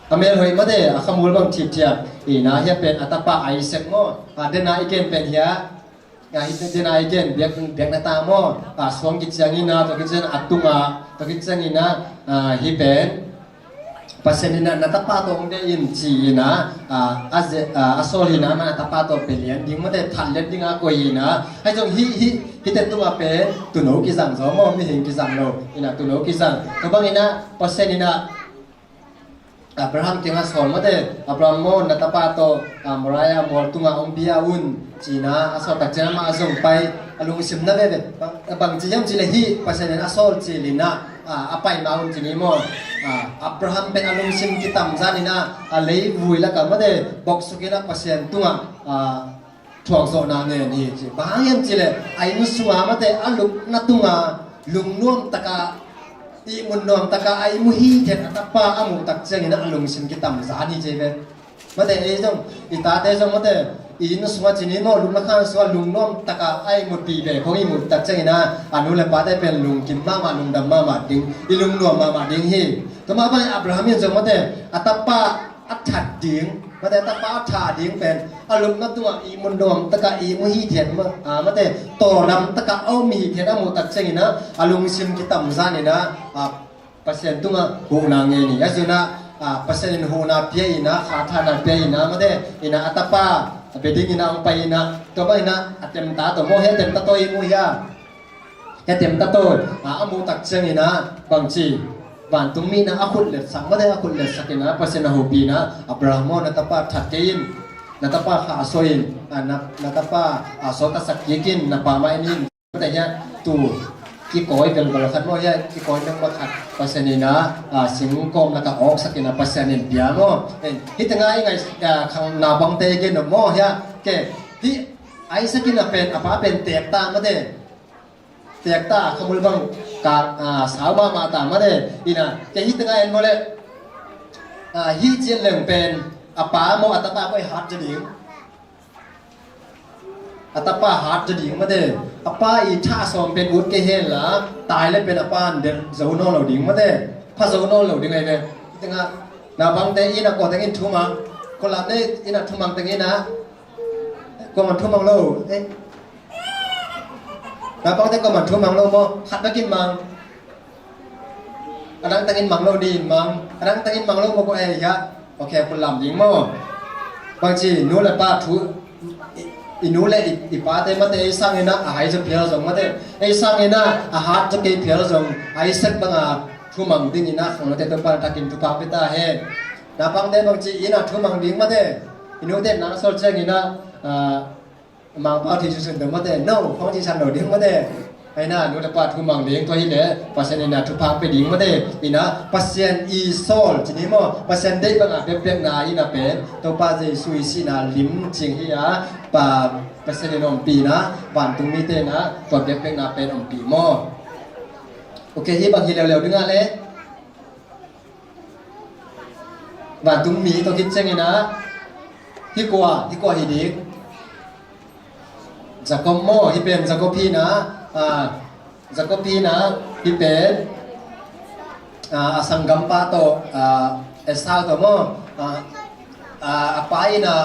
A mel hoih mate, a khamul bang thipthiap. Ina hia pen a tapa Isaac maw. A dena i gen pen hia. Nga hi te na i gen biak, biak na ta maw. A suang kiciang ina, tua kiciang a tunga, tua kiciang ina, a, hi pen Pasian ina na tapa tawh hong dei in ci ina, a, a, ze, a, a sawl ina, na tapa tawh belian ding mate, that lian ding a koi ina. Hai zong hi, hi, hi te tunga pen tuno kizang zaw maw, mihing kizang lo ina, tuno kizang. Tua bang ina Pasian ina Abraham kiangah sawl mate, Abraham maw, na tapa tawh, a, Moriah mual tungah hong pia un, ci-in ah a sawl takciang amah a zong pai, a lungsim na veve. Bang, bang ci hiam cih leh hih Pasian in a sawl cil in ah, a, a pai ma un ci ni maw. A, Abraham pen a lungsim kitamzan in ah, a leivui lakah mate, boksuk in ah Pasian tungah, a, thuakzawhna ngen hi ci. Bang hang hiam cih leh a inn sunga mate, a lupna tunga lungnuam taka, ihmut nuam taka a ihmu hithiat a tapa a muh takciangin a lungsim kitamzan hi ci ve. Mate, ei zong, i tate zong mate, i inn sungah ci ni maw, lupna khan sungah lungnuam taka a ihmutpih ve khong ihmut takciangin a, a nu le pate pen lungkim mahmah, lungdam mahmah ding, i lungnuam mahmah ding hi. Tua mah bangin Abraham in zong mate, a tapa a that ding, mate, a tapa a that ding pen a lupna tungah ihmut nuam taka ihmu hithiat ma, a, mate, tawldam taka a om hithiat a muh takciangin a, a lungsim kitamzan in a, a, Pasian tungah huhna ngen hi. A zun ah, a, Pasian in huhna pia in a, khathahna pia in a, mate, in a, a tapa a bia dingin a hong pai in a, tua bangin a, a temta tawh maw, hia, temta tawh ihmu hia. Hia, temta tawh, a, a muh takciangin a, bangci, vantungmi in a a khut letsak mate, a khut letsak in a Pasian a hopih in a, Abraham aw, na tapa that kei in, na tapa khahsuah in, a, na, na tapa, a, sawt a sak kik in, na pa mah en in, mate, hia, tu kikawi belbel khat maw, hia, kikawi mengmah khat Pasian in a, a, singkawm lakah awksak in a Pasian in pia maw. En, hih tengah i ngai, a, khang naupangte i gen nop maw, hia, ke, hih Isaac in a pen, a pa pen teek ta mate. Teek ta, khamul bang ka, a, sau mahmah ta mate. In a, ke hih tengah en maw leh, a, hih cian leng pen a pa maw, a tapa koi hat zaw ding. A tapa hat zaw ding mate. A pa i thah sawm pen ut kei hen la, tai le pen a pa an delh zo nawn lo ding mate. Pha zo nawn lo ding ahi ve. Hih tengah naupangte in a, kua teng in thumang, kua lam ne in a thumang teng in a, kua man thumang lo. Eh, naupangte kua man thumang lo maw? Khat bek in mang. A dang teng in mang lo ni in mang. A dang teng in mang lo maw, kua ei hia? Ok, kua lam ding maw. Bangci, nu le pa thu, i, i nu le i, i pate mate ei sangin a, a hai zaw phial zong mate. Ei sangin a, a hat zaw kei phial zong, Isaac banga thumang dingin a, khangnote Topa na takin thupha pia ta hen. Naupangte bangci in a thumang ding mate. I nute nang sawl ciangin a, a, Mangpau thei susun deuh mate, no, khong ci san lo ding mate. Aina, nu le pa thumang ding, tua hi le, Pasian in a thupha pia ding mate. Ina, Pasian i sawl, ci ni maw, Pasian deih banga bekbekna ina pen, Topa Jesu i sihna lim cing hi a, pa, Pasian in ompihna, vantungmite na, tua bekbekna pen ompih maw. Ok, hih bang hi leuleu ding a le. Vantungmi tawh khit ciangin a, hih kua, hih kua hi ding. Jacob maw, hih pen Jacob hi na, a, Jacob hi na, hih pen, a, a sanggampa tawh, a, Esau tawh maw, a, a, a pa in a,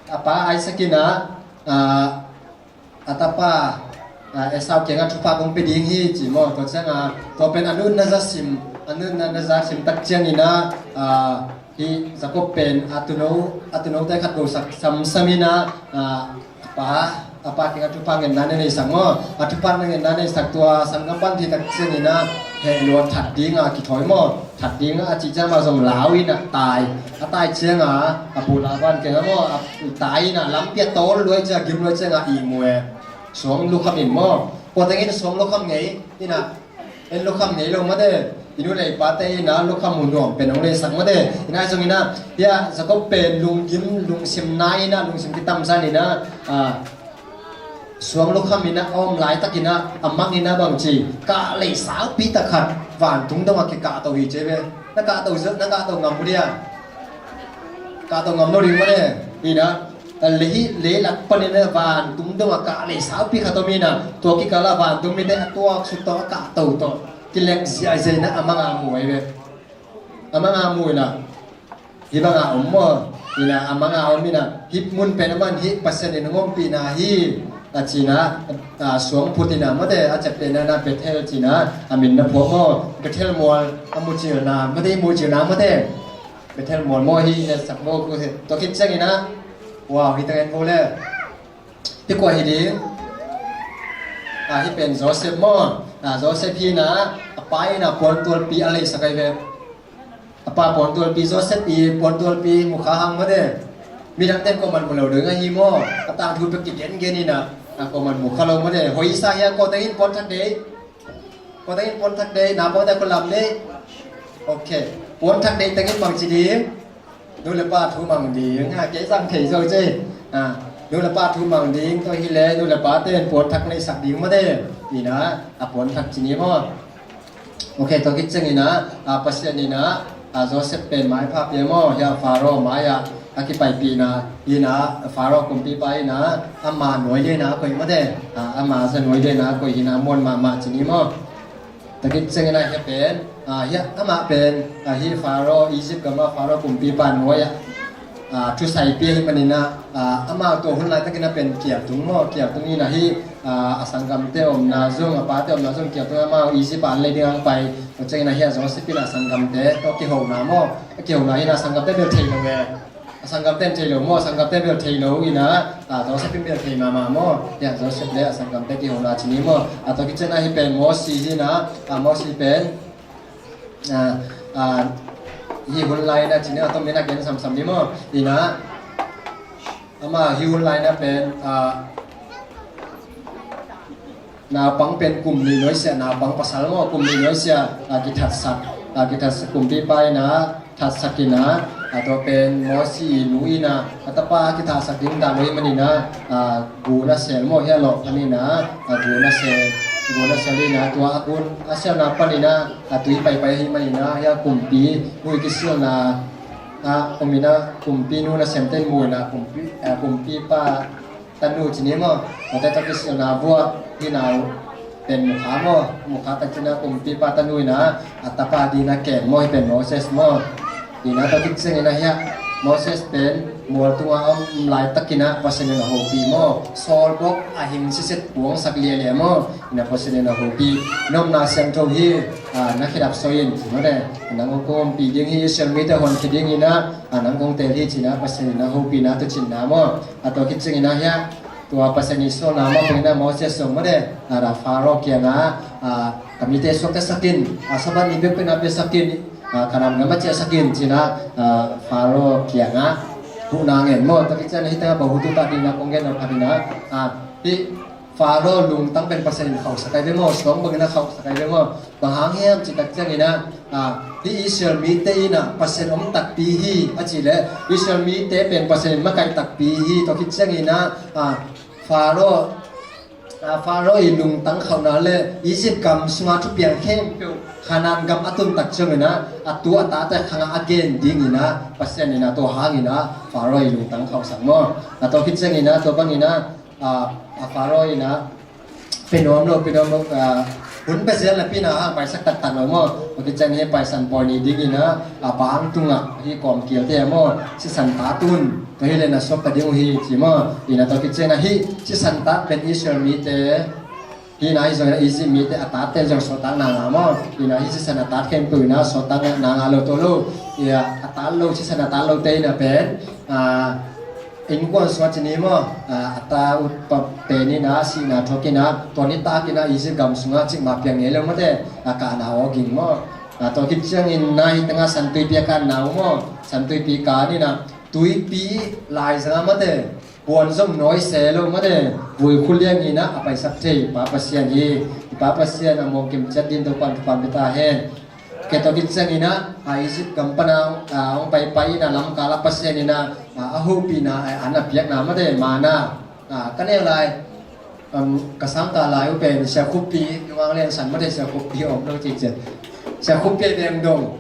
a pa Isaac in a, a, a tapa, a, Esau kiangah thupha kong pia ding hi, ci maw. Tua ciangah, tua pen a nunna za sim, a nunna na za sim tak ciangin a, a, hih Jacob pen a tuuno, a tuunote khat gosak samsam in a, a, a pa, a pa kiangah thupha ngenna na neisak maw. A thupha na ngenna neisak, tua sanggampa in thei tak ciangin a, heh lua that ding a kithawi maw. That ding a cih ciang mah zong lau in a tai. A tai ciang a, a pu Laban kiang a maw, a tai in a lampi a tawl luai ciang a, gim luai ciang a ihmu e. Suang lukham in maw. Kua teng in suang lukham ngei in a, en lukham ngei lo mate. I nu le i pate in a lukham mu nuam pen hong leisak mate. In a zong in a, hia Jacob pen lunggim, lungsim nai in a, lungsim kitamzan in a, a, suang lukham in a om laitakin a, a mang in a bangci, kah lei saupi tak khat vantung dongah kikahto hi ci ve. Na kahto, na kahto ngam uh dia? Kahto ngam lo ding mane. Ina, a lei, lei lak panin a vantung dongah kah lei saupi khat om ina, tua kikal a vantung mite a tuaksuk tawh, a kahto tawh kilek ziahziah ina a mang a mu ahi ve. A mang a mu ina. Hih banga om maw? Ina, a manga om ina, hih mun pen a man hih Pasian in hong ompihna hi. A cina, a, suang phutina mate, a ciaptehna na Bethel cina, a min na phuak maw, Bethel mual, a mucilna mate, mucilna mate, Bethel mual maw hi na sak maw, tua khit ciangina, wow, hi tangen vo le. Hi kua hi ding? A, hi pen Joseph maw, a, Joseph hi na, a pa ina puantualpi a leisak ai ve. A pa puantualpi, Joseph i puantualpi mu kha hang mate. Midang ten kuaman mu lo ding ahi maw. A tangthu pek kigen gen ina, a kuaman mu kha lo mate. Hoi sa hia ko tengin puan thak dei. Ko tengin puan thak dei, na ko teng ko lam dei. Ok. Puan thak dei tengin bang ci ding. Nu le pa thu mang ding. Ha, kei zang thei zo ce. Ha, nu le pa thu mang ding. Ko hi le, nu le pa ten puan thak nei sak ding mate. Ina, a puan thak ci ni maw. Ok, tua khit ciangina, a, Pasian ina, a, Joseph pen maipha pia maw, hia Pharaoh mai-ah a kipaipihna ina, Pharaoh kumpipa ina, ama nuai dena a koih mate, a, ama za nuai dena a koih hina muan mahmah ci ni maw. Tua khit ciangina hia pen, a, hia ama pen, a, hi Pharaoh, Egypt gama Pharaoh kumpipa nuai-ah a, thusai pia hi manina, a, amau tua hun laitakin a pen kialtung maw, kialtung ina hi, a, a sanggamte omna zong, a pate omna zong kialtung amau Egypt a an lei ding ang pai, tua ciangina hi a Joseph ina a sanggamte tua kihona maw, a kihona ina a sanggamte bel thei lo ve. A sanggamte thei lo maw, a sanggamte bel thei lo ina, a, Joseph in bel thei mahmah maw, hi a Joseph le a sanggamte kihona ci ni maw, a tua khit ciangina hi pen Mosi hi na, a, Mosi pen, a, a, hi hun lai na cina, a tomin a gen samsam ni maw. Ina, ama hi hun lai na pen, a, naupang pen kum nih nuaisiah, naupang pasal maw, kum nih nuaisiah, a, kithatsak, a, kithatsak kumpipa ina, thatsak ina, a, tua pen Mosi i nu ina, a tapa kithatsak ding dah lo hi manina, a, gu na sel maw, hia lawh panina, a, gu na sel, gu na sel ina, tua a gun a selna panina, a tui paipai hi manina, hia kumpi, gu i kisilna, a, omina, kumpi nu na semten muina, kumpi, a, kumpipa tanu ci ni maw, tua te tua kisilna vua, hi nau, pen mukha maw, mukha tak cina kumpipa tanu ina, a tapa dina kem maw, hi pen Moses maw. Ina tua khit ciangina hia, Moses pen mual tunga om laitakina Pasian in a hopih maw. Saul bok a hing siset puangsak lialia maw. Ina Pasian in a hopih. Nomna siangtho hi, a, na khedap soi in, ci maw le. Nang kong ompih ding hi, Israel mite honkhia dingina, a, nang kong tel hi cina Pasian in a hopihna tu cinna maw. A tua khit ciangina hia, tua Pasian i sualna mah bangina Moses zong mah de, a, Pharaoh kianga, a, ka mite suakta sakin, a, Sabbath ni bekbekna pia sakin, a, ka nam gama ciah sakin cina, a, Pharaoh kianga huhna ngen maw. Tua khit ciang hita bahutu ta dina kong gen na phanina, a, hi Pharaoh lungtang pen Pasian in khauhsak ai ve maw, suang bangina khauhsak ai ve maw. Bang hang hiam cih tak ciangina, a, hi Israel mite ina Pasian om takpi hi a cih leh, Israel mite pen Pasian in makaih takpi hi. Tua khit ciangina, a, Pharaoh, a, Pharaoh i lungtang khauhna le Egypt gam sunga thupiang khempeuh Canaan gam a tun tak ciangina, a tu a tate khanga a gen dingina Pasian ina tua hangina Pharaoh i lungtang khauhsak maw. A tua khit ciangina tua bangina, a, a Pharaoh ina pe nuam lo, pe nuam lo, a, hun pe zel na pi na hang paisak taktak lo maw. Tua khit ciang hi paisan pawi ni dingina, a, bang tunga hi kawm kialte maw, sisan ta tun, tua hi le na suak ta ding uh hi ci maw. Ina tua khit ciang hi sisan ta pen Israel mite, hi na hi zong Egypt mite a tate zong suaktak na nga maw. Ina hi sisan a tat khempeuh ina suaktak na nga lo tua lo. Ia a tat lo, sisan a tat lo te ina pen, a, innkuan sungah ci ni maw, a, a ta ut pa pen ina sihna thuak ina, tua nitak ina Egypt gam sungah cikmah piang ngei lo mate, a, kahna aw ging maw. A, tua khit ciangin na hi tengah Santuipi a kanna uh maw, Santuipi kan ina tuipi laizang a mate, buan zong nawi se lo mate, vui khu liang ina a paisak thei Pa Pasian hi. Pa Pasian a muang kim ciat din Topan thupan pia ta hen. Kei tua khit ciangina, a, Egypt gam pana, a, hong paipai ina lamkala Pasian ina, a, a hopihna, a, an a piakna mate, mana, a, ka neu lai, um, ka sangkah lai uh pen Sia Khupi, nungang lian san mate Sia Khupi om lo cih cian. Sia Khupi a veng dong,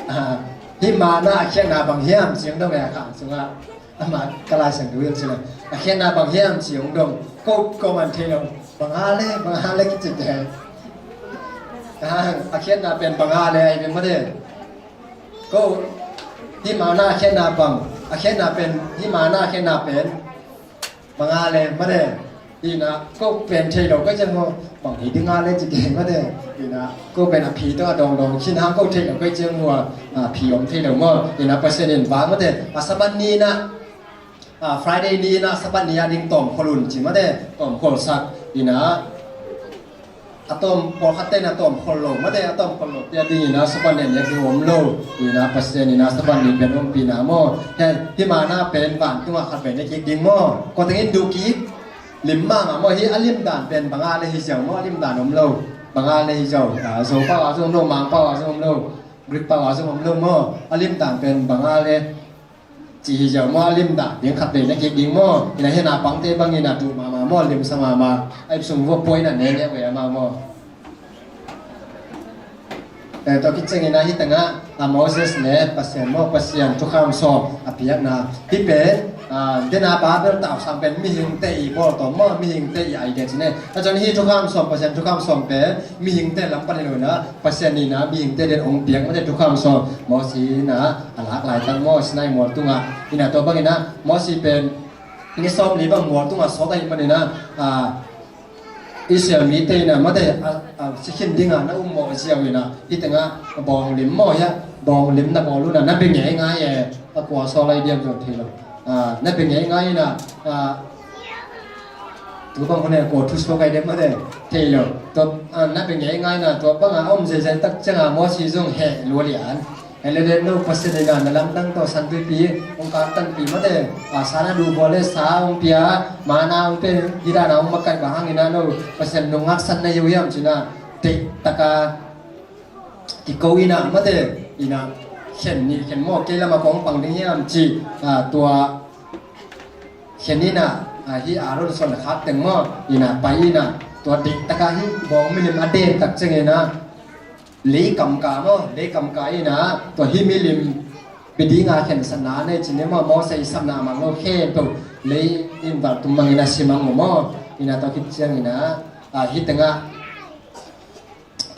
a, hi mana a khiatna bang hiam ciang dong e a khang sungah. Ama ka Lai Siangtho hilh cih leh a khiatna bang hiam ci hong dong. Ko, ko man thei lo. Bang a le, bang a le kici te. A khiatna pen bang a le ai pen mate. Ko, hi mana a khiatna bang. A khiatna pen, hi mana a khiatna pen. Bang a le mate. Ina ko pen thei lo kai ciang maw, bang hi dinga le ci kei mate. Ina ko pen a phi to a dong dong khin hang ko thei lo kai ciang maw, a phi om thei lo maw. Ina Pasian in vang mate, a Sabbath ni ina, a Friday ni ina Sabbath ni a ding tawm khol un ci mate, tawm khol sak. Ina a tawm pawlkhat te ina tawm khol lo mate, a tawm khol lo te a ding ina Sabbath ni a ding om lo. Ina Pasian ina Sabbath ni pen ompihna maw. Hei, hi mana pen vantungah khat pen ne kik ding maw. Ko tengin du kik lim mahmah maw, hi a lim dan pen banga le hi ziau maw, a lim dan om lo. Banga le hi ziau, a, Zo pau a zong om lo, Mang pau a zong om lo, Greek pau a zong om lo maw. A lim dan pen banga le ci hi ziau maw, a lim dan ding khat vei na kik ding maw. Ina hi na pangte bangin a duh mahmah maw, limsa mahmah. A ip sung vua puai na ne ne vei a maw. Eh, tua khit ciangin ah hih tengah, ah, Moses le Pasian maw, Pasian thukham sawm a piakna. Hih pen, ah, dena Babel tausang pen mihingte i bawltawm maw, mihingte i idea ci ne. A cun hih thukham sawm, Pasian thukham sawm pen mihingte lam pan hi lo in ah, Pasian in ah mihingte den hong piak mate thukham sawm. Moses in ah a lak laitak maw, Sinai mual tungah. In ah tua bangin ah Moses pen ni sawm li bang mual tungah sawt ahih manin ah, ah, Israel mite in ah mate, a, a, si khin dingah na um mawh ziau in ah, hih tengah bawng lim maw hiah, bawng lim na bawl un ah, na bia ngeingai e, a kua sawl lai diam zong thei lo. Ah, na bia ngeingai in ah, ah, tu bang hun e, kua thusuak ai diam mate, thei lo. Tua, ah, na bia ngeingai in ah, tua bangah a om zeizai tak ciangah Moses zong heh lua lian. Hei le den lo, Pasian in ah na lamdang tawh San Tuipi hong kantanpih mate, a, sa na duh vua le sa hong pia, mana hong pia, hih dan a hong makaih bang hangin ah lo Pasian nung haksan na hi uh hiam ci-in ah, deih taka kiko in ah mate, in ah khen nih khen maw, kei lamah kong pang ding hiam ci, a, tua khen in ah, a, hih Aaron suan a khak teng maw, in ah pai in ah, tua deih taka hih bawng milim a den tak ciangin ah, lei kamka maw, lei kamka in ah, tua hih milim bia dinga khensatna nei ci ni maw, Moses i sapna a mang lo khempeuh lei in valh tum bangin a si mang uh maw. In ah tua khit ciangin ah, ah, hih tengah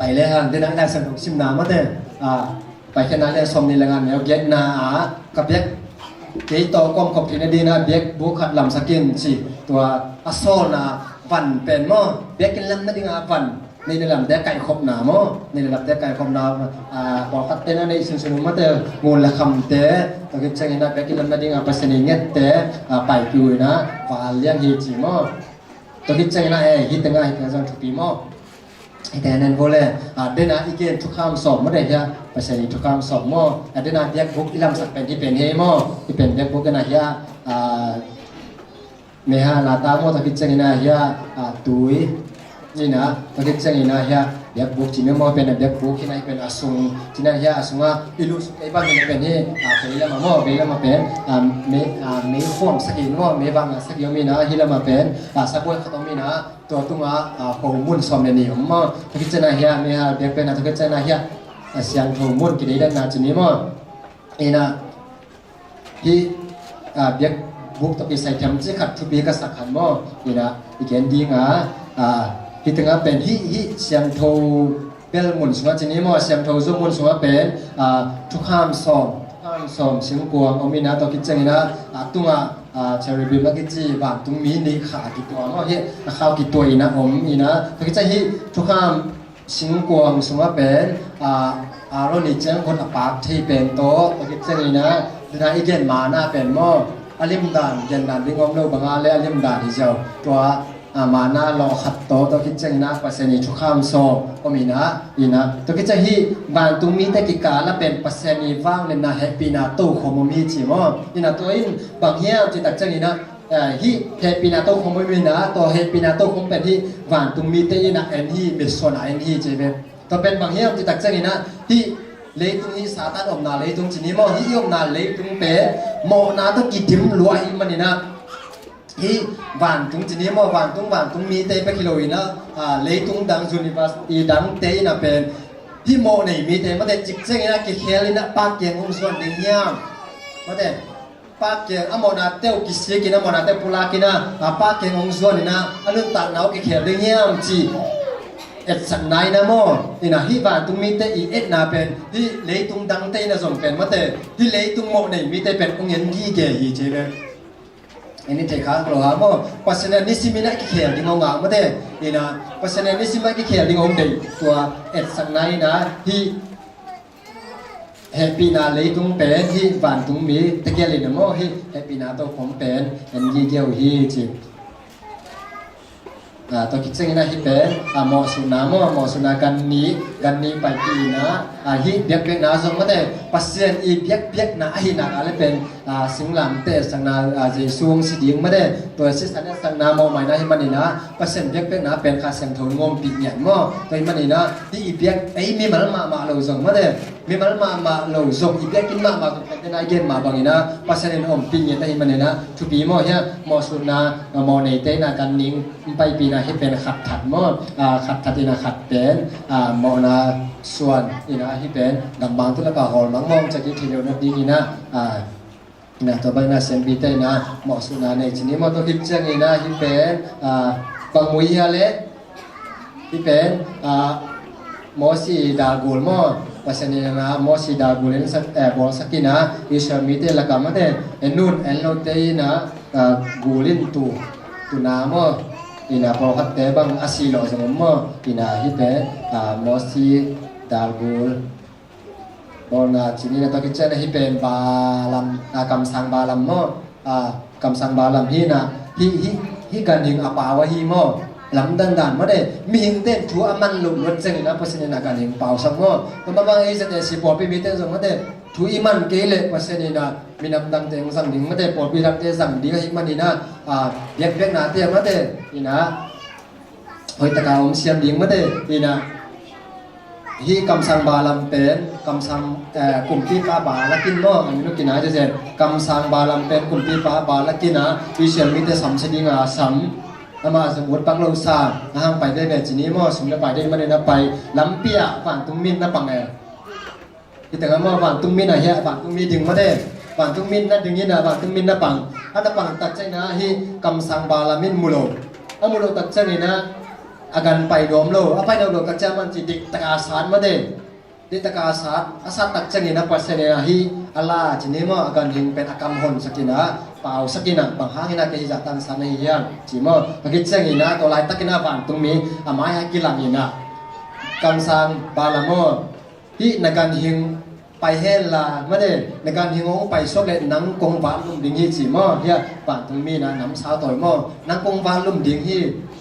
pai le hang, dena i Lai Siangtho simna mate, ah, Paikhiatna lian sawm nih le nga neu giatna ah, ka biak kei tawh kawmkhop theihna dingin ah biakbuk khat lamsak in ci, tua a sawlna van pen maw, biakinn lam nadinga van, neih le lamte kaihkhopna maw, neih le lamte kaihkhopna, ah, pawlkhatte na neih sunsun uh mate, ngun le khamte, tua khit ciangin ah biakinn lam nadinga Pasian i ngette, ah, paipih uh in ah, val liang hi ci maw. Tua khit ciangin ah, eh, hih tengah, hih tengah zong thupi maw. Hih tengah nen vua le, ah, dena i gen thukham sawm maw deh hiah, Pasian i thukham sawm maw. Ah, dena biakbuk i lamsak pen hih pen hi maw. Hih pen biakbuk dena hiah, ah, Meha lata maw, tua khit ciangin ah hiah, ah, tui. Ni na, tua khit ciangin ah hiah, biakbuk ci ni maw, pen a biakbuk hi na, hih pen a sung. Ci na hiah a sungah, i luh suk kei bang hi na pen hi, ah, vei lamah maw, vei lamah pen, ah, mei, ah, mei khuam sagih maw, mei vang sagih om hi na, hih lamah pen, ah, sabuai khat om hi na, tua tungah, ah, homun sawm le nih om maw. Tua khit ciangin ah hiah, meha biak pen ah, tua khit ciangin ah hiah, ah, siangtho mun kideidanna ci ni maw. Ina, hih, ah, biakbuk tawh kisai themcik khat thupi ka sak khat maw. Ina, i gen dinga, ah, hih tengah pen hih, hih siangtho bel mun sungah ci ni maw, siangtho zu mun sungah pen, ah, thukham sawm, thukham sawm singkuang om ina, tua khit ciangin ah, ah, tungah, ah, cherubim a kici vantungmi nih kha a kituah maw, hih a khau kituah ina om ina, tua khit ciang hih thukham singkuang sungah pen, ah, Aaron i ciangkhut a pak thei pen tawh, tua khit ciangin ah, dena i gen mana pen maw, a limdan, gendan ding om lo banga le a limdan hi ziau. Tua, ah, mana lawh khat tawh, tua khit ciangin ah, Pasian i thukham sawm om ina, ina. Tua khit ciang hih vantungmite kikal ah pen Pasian i vangliatna hehpihna tokhom om hi ci maw. Ina tua in bang hiam cih tak ciangin ah, eh, hih hehpihna tokhom om ina, tua hehpihna tokhom pen hih vantungmite in a en hi, mitsuan a en hi ci ve. Tua pen bang hiam cih tak ciangin ah, hih leitung hih Satan omna leitung ci ni maw, hih i omna leitung pen mawhna tawh kidim lua ahih manin ah, hih vantung ci ni maw, vantung, vantungmite bek hi lo ina, ah, leitung dang, university dangte in a pen hih mawh nei mite mate, cik ciangin ah kikhel in ah Pa kiang hong zuan ding hiam? Mate, Pa kiang a mawhnate uh kisik in, a mawhnate uh pulak in ah, a Pa kiang hong zuan in ah, a nuntakna uh kikhel ding hiam ci etsakna in ah maw. Ina hih vantungmite i etna pen hih leitung dangte in a zong pen mate, hih leitung mawh nei mite pen hong en gige hi ci ve. En i theih khak lo ha maw. Pasian in a nisim in a i kikhel ding hong ngak mate. Ina, Pasian in a nisim a i kikhel ding hong deih tua etsakna ina hih hehpihna leitung pen hih vantung mi tegel in a maw hih hehpihna tokhom pen en gige uh hi ci. Ah, tua khit ciangin a hih pen ah, mawhsutna maw, mawhsutna ganni, ganni paipih ina ah, hih biakpiakna zong mate Pasian i biakpiakna ahi nak a le pen ah, singlamteh etsakna ah, Jesu hong si ding mate tua sisan etsakna mawhmaina hi manina Pasian biakpiakna pen Kha Siangtho in hong ompih ngiat maw. Tua hi manina hih i biak ei mimal mahmah lo zong mate mimal mahmah lo zong i biakinn mahmah zong pen tena i gen mah bangina Pasian in ompih ngiat ahi manina thupi maw hiah mawhsutna mawh neite ina ganning paipihna hih pen khat that maw. Ah, khat that ina khat pen ah, mawhna suan ina hih pen gambang tu laka hawlmang mawh cak i thei lo na ding ina ah, ina tua bang ina siampite ina mawhsutna nei cini maw tua khit ciang ina hih pen ah, bang mui hia le hih pen ah, Mosi dalgul maw Pasian ina Mosi dalgul in sak eh, bawlsak ina Israel mite laka mate en nun en lote ina ah, gul in tu tuna maw ina pawlkhatte bang a si lo zong om maw ina hih pen ah, Mosi dalgul bawlna cini na tua khit ciang a hih pen Balaam ah, kamsang Balaam maw ah, kamsang Balaam hi na hih hih hih ganhing a pau ahi maw. Lamdang dan mate mihingte in thu a man lo luat ciangin a Pasian in a ganhing pausak maw. Tua mah bang ei zate si pawlpi mite zong mate thu i man kei leh Pasian ina minam dangte hong zang ding mate pawlpi dangte zang ding ahi manina ah, biakpiaknate mate ina hoihtaka om siam ding mate ina hih kamsang Balaam pen kamsang eh, kumpipa Balak in maw a minuk ina zezen kamsang Balaam pen kumpipa Balak ina Israel mite samsia dinga sam ama zong ut pak lo sa a hang pai veve cini maw sum le pai dei manina pai lampi ah vantung min na pang eh. Hih tengah maw vantung min ah hiah vantung mi ding mate vantung min na ding ina vantung min na pang a na pang tak ciang ina hih kamsang Balaam in mu lo a mu lo tak ciang ina a gan pai dawm lo a pai dawm lo tak ciang man ci diktaka sat mate diktaka sat a sat tak ciang ina Pasian ina hih a la cini maw a ganhing pen a kam honsak ina pausak ina bang hang ina kei hih zahtan sat na hi hiam ci maw. Tua khit ciang ina tua laitak ina vantung mi a mai a kilang ina kamsang Balaam maw hih na ganhing pai hen la mate na ganhing hong pai suak leh nang kong vat lum ding hi ci maw hiah vantung mi na namsau tawi maw nang kong vat lum ding hi.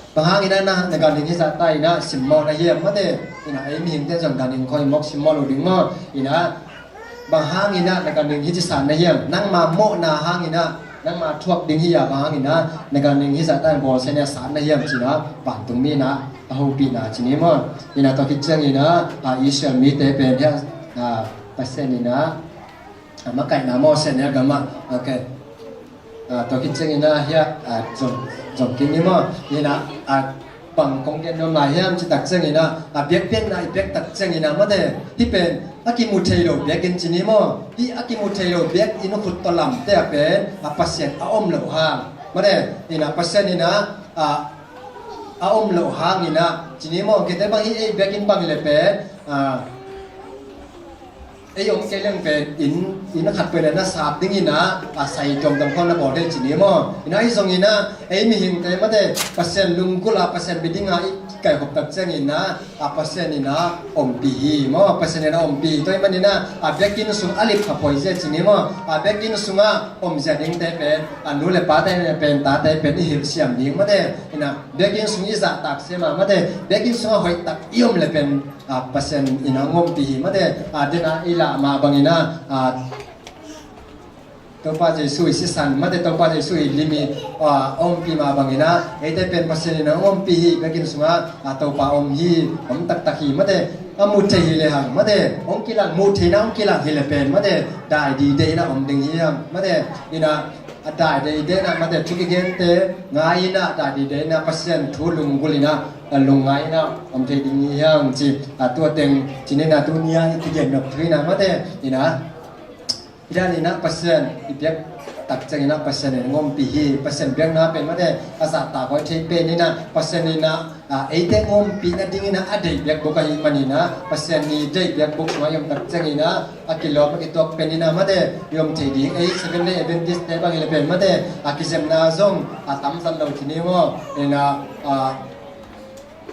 Bang hangin a na ganhing hi zah ta ina simmawh na hiam mate ina ei mihingte zong ganhing khawi mawk simmawh lo ding maw ina bang hangin a na ganhing hi ci san na hiam nangma mawhna hangin a nangma thuak ding hi a bang hangin a na ganhing hi zah ta ina bawlsia ina san na hiam cina vantung mi na a hopihna cini maw. Ina tua khit ciangin a Israel mite pen hiah Pasian ina a makaihna maw Sinai gamah okay. Tua khit ciangin a hiah zong zong kik ni maw ina a bang kong gen nuam lai hiam ci tak ciangin a a biakpiakna i piak tak ciangin a mate hih pen a kimu thei lo biakinn cini maw hih a kimu thei lo biakinn khut tawh lamte a pen a Pasian a om lo hang mate ina Pasian ina a a om lo hang ina cini maw kite bang hi ei biakinn bang le pen a ei om kei leng pen inn inn khat peuh le na sap ding ina a sai tuamtuam khawng na bawl thei cini maw ina hi zong ina ei mihingte mate Pasian lunggulh a Pasian bia dinga i kaikhop tak ciang ina a Pasian ina ompih hi maw Pasian ina ompih hi tua hi man ina a biakinn sung a lip kha poi zia cini maw a biakinn sunga om zia dingte pen a nu le pate pen tate pen i hilh siam ding mate ina biakinn sung i zahtak siam a mate biakinn sunga hoih tak i om le pen a Pasian ina ngompih hi mate a dena i lah mah bangina a Topa Jesu i sisan mate Topa Jesu i lim i a ompih mah bangina eite pen Pasian ina ngompih hi biakinn sunga a Topa om hi om taktak hi mate a mu thei hi le hang mate hong kilang mu theina hong kilang hi le pen mate dai dide ina om ding hi hang mate ina a dai dide ina mate thu kigente ngai ina dai dide ina Pasian thu lunggulh ina a lungngai ina om thei ding hi hang ci a tua teng cini na tu nia i kigen nop thu ina mate ina i dan ina Pasian i biak Tak ciangin ah Pasian in hong ompih hi. Pasian biakna pen mate a zahtak hoih thei pen in ah Pasian in ah, ah, eite hong ompih nadingin ah a deih biakbuk ahih manin ah Pasian i deih biakbuk sungah i om tak ciangin ah a kilawm a kituak pen in ah mate i om thei ding. Ei Seventh Day Adventist te bang hi leh pen mate a kizepna zong a tamzat lo ci ni maw? In ah, ah,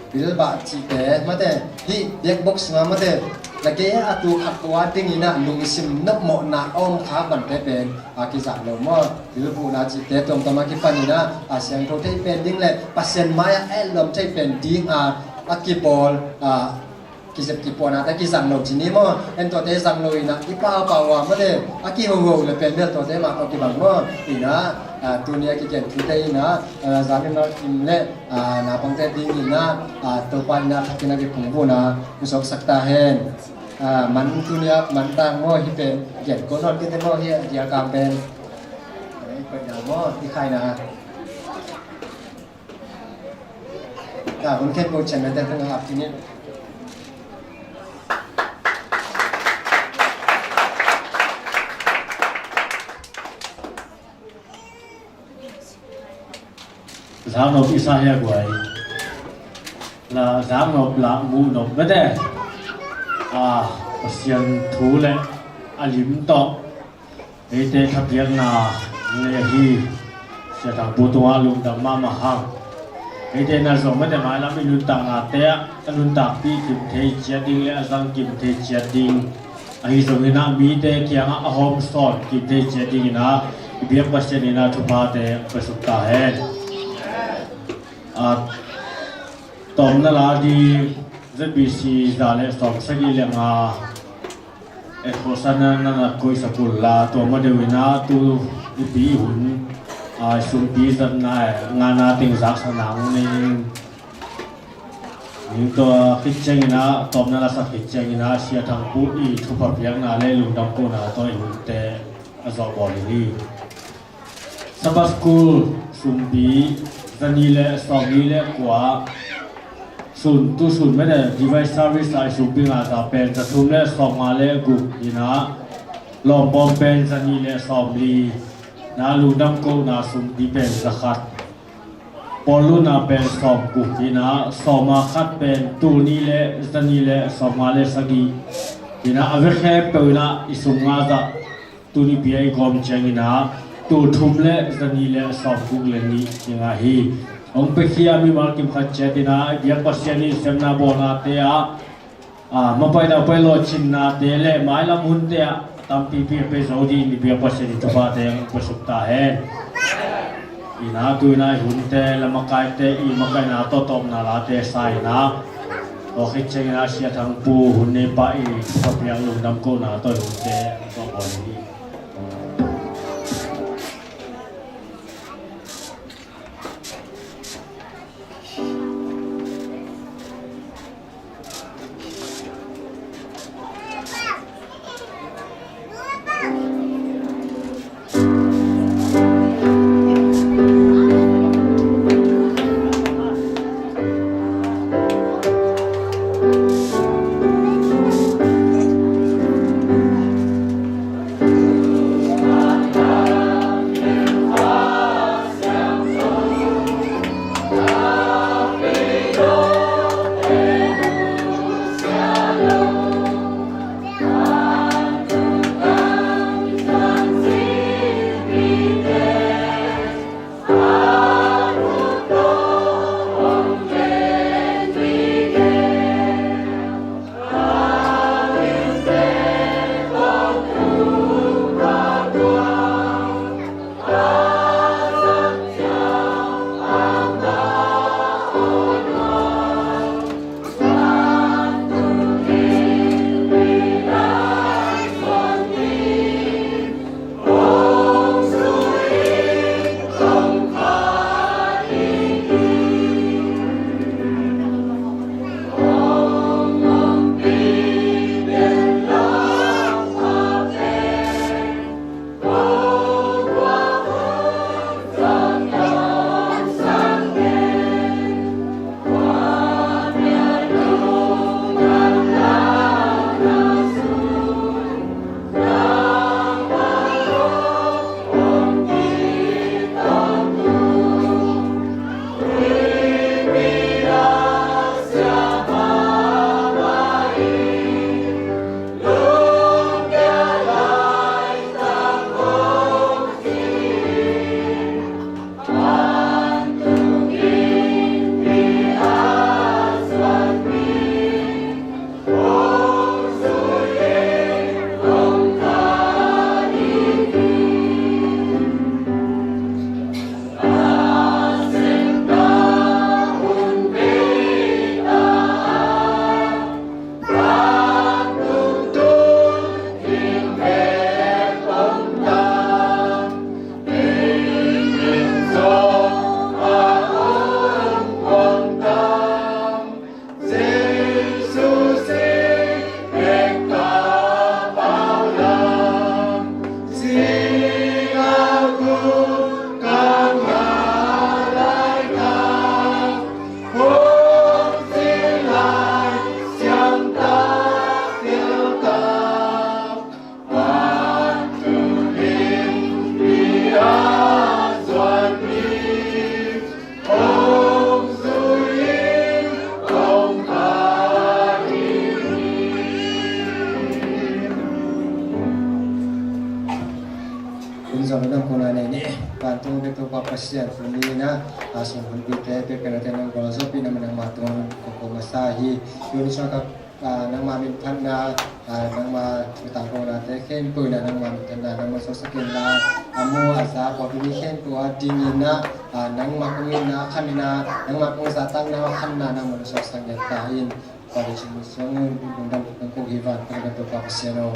bilbah cihte mate hih biakbuk sungah mate lagei a tu khat ko a dingin ah lungsim nopmawhna a om kha bante pen a kizang lo maw? Bilbuhna cihte tuamtuam a kipan in ah a siangtho thei pen ding le Pasian mai-ah a etlawm thei pen ding a a kibawl, a kizep kipuahnate kizang lo ci ni maw? En tuate zang lo in ah i paupau a mate a kihoho le pen bel tuate mah tawh kibang maw? In ah, ah, tuni a kigen thute in ah, ah, Zami Malkim le, ah, naupangte dingin ah, ah, Topa in ah thakin a kiphungvuhna hong suaksak ta hen. Ah, man tuni a man tang maw hih pen gen ko nawn kei te maw hih a giakam pen. Ei, koihna maw i khaina. Ka hun khen ko cian na te hong ap ti ni. Zaknop i sa hia guai. La zaknop la muhnop mate. A, Pasian thu le a lim tawh eite thapiakna nei ahi. Sia Thang Pu tungah lungdam mahmah hang. Eite na zong mate mailam i nuntaknate ah a nuntakpih kim thei ciat ding le a zang kim thei ciat ding ahi zongin ah mite kiangah a hawm sawn kim thei ciat dingin ah i biak Pasian in ah thuphate hong pia suk ta hen. A, tawmna la ding Z B C za le sawm sagih le nga, e, khawsa na na na koi sakul la tua ma deuh in ah tu i pi hun, a, sumpi zatna, e, ngana teng zaksa nang ning. Ning tua khit ciangin ah tawmna la sa khit ciangin ah Sia Thang Pu i thupha piakna le lungdam kohna tawh i hunte a zawh bawl hi. Sabbath School sumpi zani le sawmli le kua, sun tu sun mene device service ai sumpi nga za pen za thum le sawmnga le guk in ah, lawmpawm pen zani le sawmli na lungdam kohna sumpi pen za khat. Pawl luna pen sawm guk in ah, sawma khat pen tul ni le zani le sawmnga le sagih in ah, a vek khempeuh in ah i sum nga zah tuni pia i gawm ciangin ah tul thum le zani le sawm guk le nih i ngah hi. Hong piakhia mimal kim khat ciat in ah i biak Pasian i sepna bawlnate ah, a, mapai naupai lawhcinnate le mailam hunte ah tampipi a pia zo ding i biak Pasian i thuphate hong pia suk ta hen. In ah tu in ah i hunte le makaite i makaihna tawh tawmna late sa in ah, tua khit ciangin ah Sia Thang Pu hun nei pah i thupha piak lungdam kohna tawh i hunte tawh bawl hi. Vantung bek Topa Pasian, tuni in ah, a, sung hunpite, pekpeknate nong gualzawhpih na manin nangma tungah kong ko masa hi. Tuni sungah ka, a, nangma minphatna, a, nangma tangkonate khempeuh in ah nangma minthanna nangma suaksak in la, a mu a za pawlpi mi khempeuh a dingin ah, a, nangma kong itna khan in ah, nangma kong zahtakna khan in ah nangma nong suaksak ngiat ta in. Pawlpi sung sung lungdam kong ko hi. Vantung bek Topa Pasian aw.